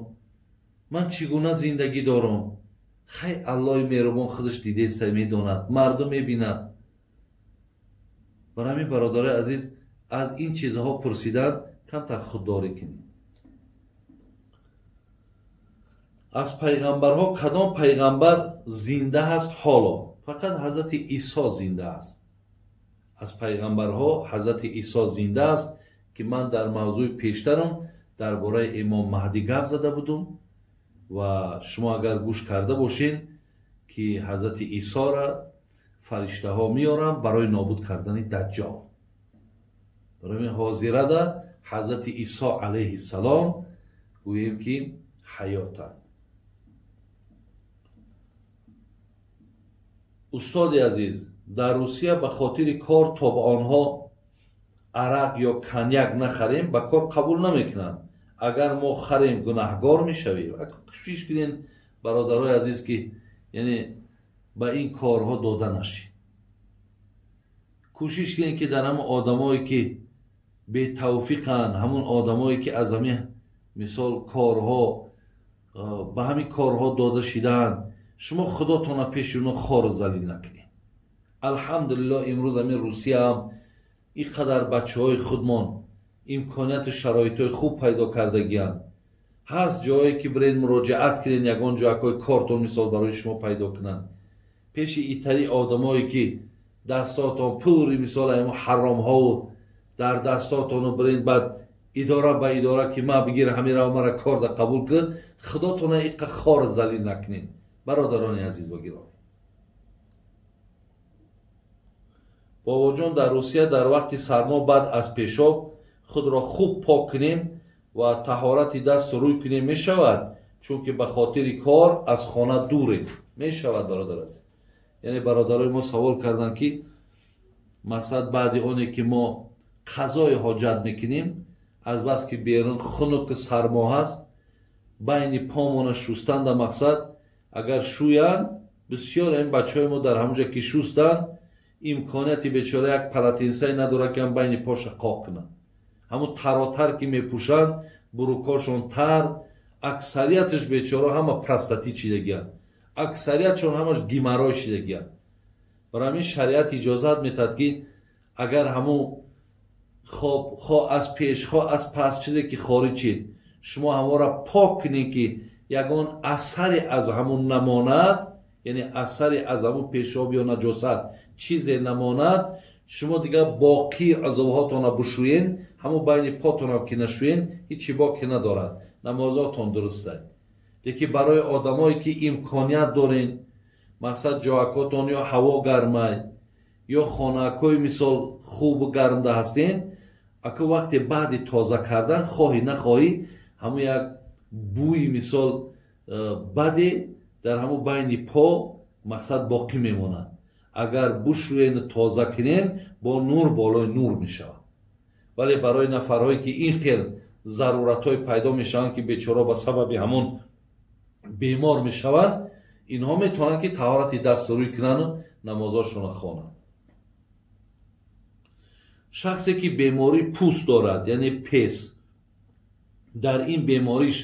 Speaker 1: ман чӣ гуна зиндагӣ дорам, хай Аллоҳи меҳрубон худаш дидеста, медонад, мардум мебинад. Барои ҳамин бародарои азиз, аз ин чизҳо пурсидан камтар худдорӣ кунед. Аз пайғамбарҳо кадом пайғамбар зинда ҳаст ҳоло? Фақат ҳазрати Исо зинда аст. Аз пайғамбарҳо ҳазрати Исо зинда аст ки ман дар мавзӯи пештарам Дар бораи Имом Маҳдӣ гап зада будум ва шумо агар гӯш карда бошед, ки Ҳазрати Исоро фариштаҳо меоранд барои нобуд кардани Даҷҷол. Барои ҳозирада Ҳазрати Исо алайҳиссалом гӯем ки ҳаётанд. Устоди азиз, дар Русия ба хотири кор то ба онҳо арақ ё коньяк нахарем, ба кор қабул намекунанд. Агар мо харем, гунаҳгор мешавем. Кӯшиш кунед, бародарои азиз, ки яъне ба ин корҳо дода нашед. Кӯшиш кунед, ки дар ҳамон одамое ки бетавфиқанд, ҳамон одамое ки аз ҳамин мисол корҳо ба ҳамин корҳо дода шидаанд, шумо худотона пеши онҳо хору залил накунед. Алҳамдулиллоҳ, имрӯз ҳамин Русияам ин қадар бачаҳои худмон имконияту шароитҳои хуб пайдо кардагианд. Ҳаст ҷое ки биред муроҷиат кунед, ягон ҷоякҳои кортон мисол барои шумо пайдо кунанд. Пеши итари одамое ки дастотон пури мисол ҳамон ҳаромҳову дар дастотону биред, баъд идора ба идора ки ма бигир ҳамира мара корда қабул кун, худотона иққа хор залил накунед, бародарони азиз ва гиромӣ. Бобоҷон, дар Русия дар вақти сармо баъд аз пешоб худро хуб пок кунем ва таҳорати дасту рӯй кунем мешавад, чунки ба хотири кор аз хона дурем. Мешавад, бародар азиз. Яъне бародарои мо савол карданд, ки мақсад баъди оне ки мо қазои ҳоҷат мекунем, азбаски берун хунуку сармо ҳаст, байни помона шустанда мақсад агар шӯянд, бисёр ин бачаҳои мо дар ҳамон ҷо ки шустанд, имконияти бечора як палатинсае надорад, ки ҳам байни поша қоқ кунад. Ҳамун таротар ки мепӯшанд, бурукошон тар, аксарияташ бечора ҳама простатит шидагианд, аксариятшон ҳамаш геморрой шидагианд. Барои ҳамин шариат иҷозат метаҳад, ки агар ҳамун хо аз пеш, хо аз пас чизе ки хориҷ шид, шумо ҳамонро пок кунед, ки ягон асаре аз ҳамун намонад, яъне асаре аз ҳамун пешоб ё наҷосат чизе намонад, шумо дигар боқии азобҳотонро бушӯен, ҳамун байни потонро ки нашӯен, ҳичи боке надорад, намозотон дуруст аст. Лекин барои одамое ки имконият дорен, мақсад ҷоакотон ё ҳаво гармай, ё хонаакҳои мисол хубу гармда ҳастен, ака вақте баъди тоза кардан хоҳӣ нахоҳӣ ҳамун як бӯи мисол баде дар ҳамун байни по мақсад боқӣ мемонад. Агар бушӯену тоза кунен, бо нур болои нур мешавад. Вале барои нафарҳое ки ин хел заруратҳое пайдо мешаванд, ки бечора ба сабаби ҳамон бемор мешаванд, инҳо метавонанд, ки таҳорати дасту рӯй кунанду намозошонро хонанд. Шахсе ки бемории пӯст дорад, яъне пес, дар ин бемориш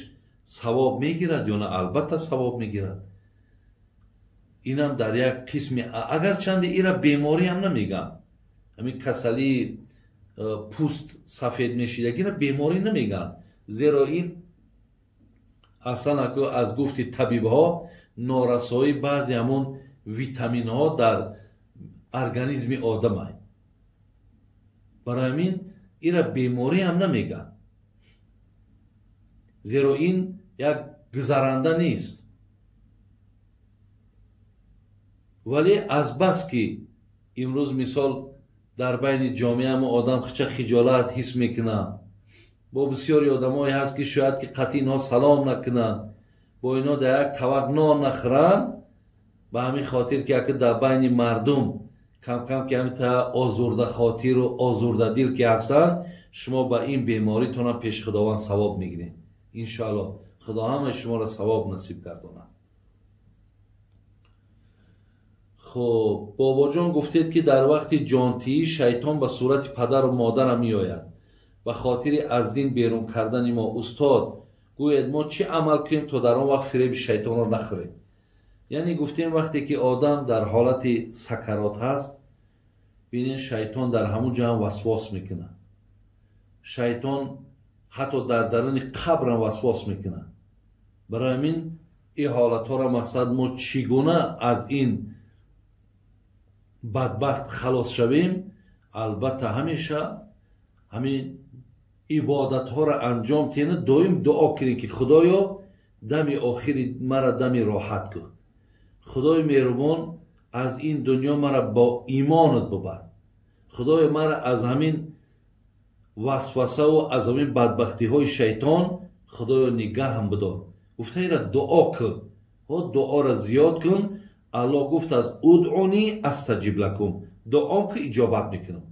Speaker 1: савоб мегирад ё на? Албатта савоб мегирад. Инам дар як қисми, агарчанде ира беморӣ ҳам намегӯям, ҳамин касалии пӯст сафед мешидагира беморӣ намегӯянд, зеро ин аслан аз гуфти табибҳо норасоии баъзе ҳамон витаминҳо дар организми одамай. Барои ҳамин ира беморӣ ҳам намегӯянд, зеро ин як гузаранда нест. Вале азбаски имрӯз мисол дар байни ҷомеа мо одам хича хиҷолат ҳис мекунад, бо бисёри одамое ҳаст, ки шояд ки қатъи инҳо салом накунанд, бо инҳо дар як тавақ нон нахӯранд, ба ҳамин хотир ки ака дар байни мардум камкам ки ҳамин озурдахотиру озурдадил ки ҳастанд, шумо ба ин беморитонам пеши Худованд савоб мегиред. Иншоаллоҳ Худо ҳамаи шуморо савоб насиб гардонад. Хуб, бобоҷон, гуфтед, ки дар вақти ҷонтиҳӣ шайтон ба сурати падару модарам меояд ба хотири аз дин берун кардани мо. Устод, гӯед, мо чӣ амал кунем, то дар он вақт фиреби шайтонро нахӯрем? Яъне гуфтем, вақте ки одам дар ҳолати сакарот ҳаст, бинед, шайтон дар ҳамун ҷо ҳам васвос мекунад. Шайтон ҳатто дар даруни қабрам васвос мекунад. Барои ҳамин ин ҳолатҳоро мақсад мо чӣ гуна аз ин бадбахт халос шавем? Албатта, ҳамеша ҳамин Ибодатҳоро анҷом тиҳед, доим дуо кунед, ки Худоё, дами охири мара дами роҳат кун. Худои меҳрубон, аз ин дунё мара бо имонат бубар. Худоё, мара аз ҳамин васвасаву аз ҳамин бадбахтиҳои шайтон, Худоё, нигаҳам бидор. Гуфта ира дуо кун, дуоро зиёд кун. Аллоҳ гуфтааст: «Удъуни астаҷиб лакум», дуо ки иҷобат мекунам.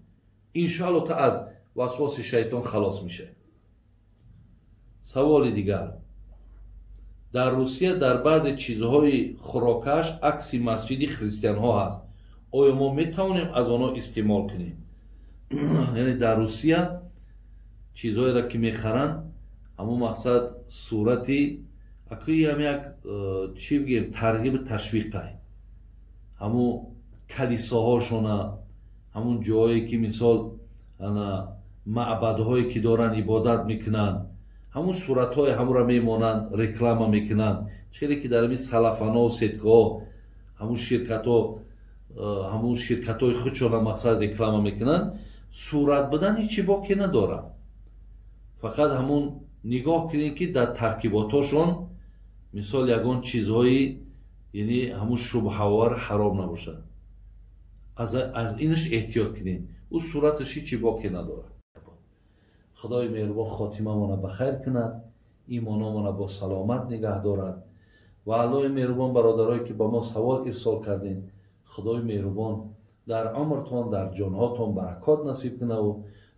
Speaker 1: Иншоалло, та аз васвоси шайтон халос мешавӣ. Саволи дигар: дар Русия дар баъзе чизҳои хӯрокаш акси масҷиди христианҳо ҳаст. Оё мо метавонем аз онҳо истеъмол кунем? Яъне дар Русия чизҳоеро ки мехаранд, ҳамон мақсад сурати акӯи ҳам як чӣ бигем, тарғибу ташвиқай. Ҳамун калисоҳошона, ҳамун ҷоҳое ки, мисол, маъбадҳое ки доранд, ибодат мекунанд, ҳамун суратҳои ҳамуро мемонанд, реклама мекунанд. Челе ки дар ҳамин салафано, сеткаҳо, ҳамун ширкатҳо, ҳамун ширкатҳои худшона мақсад реклама мекунанд. Сурат будан ҳечи боке надорад, фақат ҳамун нигоҳ кунед, ки дар таркиботҳошон, мисол, ягон чизҳои, яъне ҳамун шубҳавар, ҳаром набошад. Аз инаш эҳтиёт кунед. Ӯ сураташ ҳечи боке надорад. Худои меҳрубон хотимамона ба хайр кунад, имономона бо саломат нигаҳ дорад. Ва Аллоҳи меҳрубон, бародарое ки ба мо савол ирсол кардем, Худои меҳрубон дар умртон, дар ҷонҳотон баракот насиб кунаву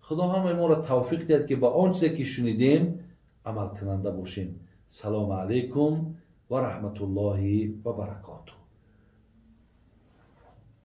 Speaker 1: Худо ҳамаи моро тавфиқ диҳад, ки ба он чизе ки шунидем, амалкунанда бошем. Салому алайкум ва раҳматуллоҳи ва баракотуҳ.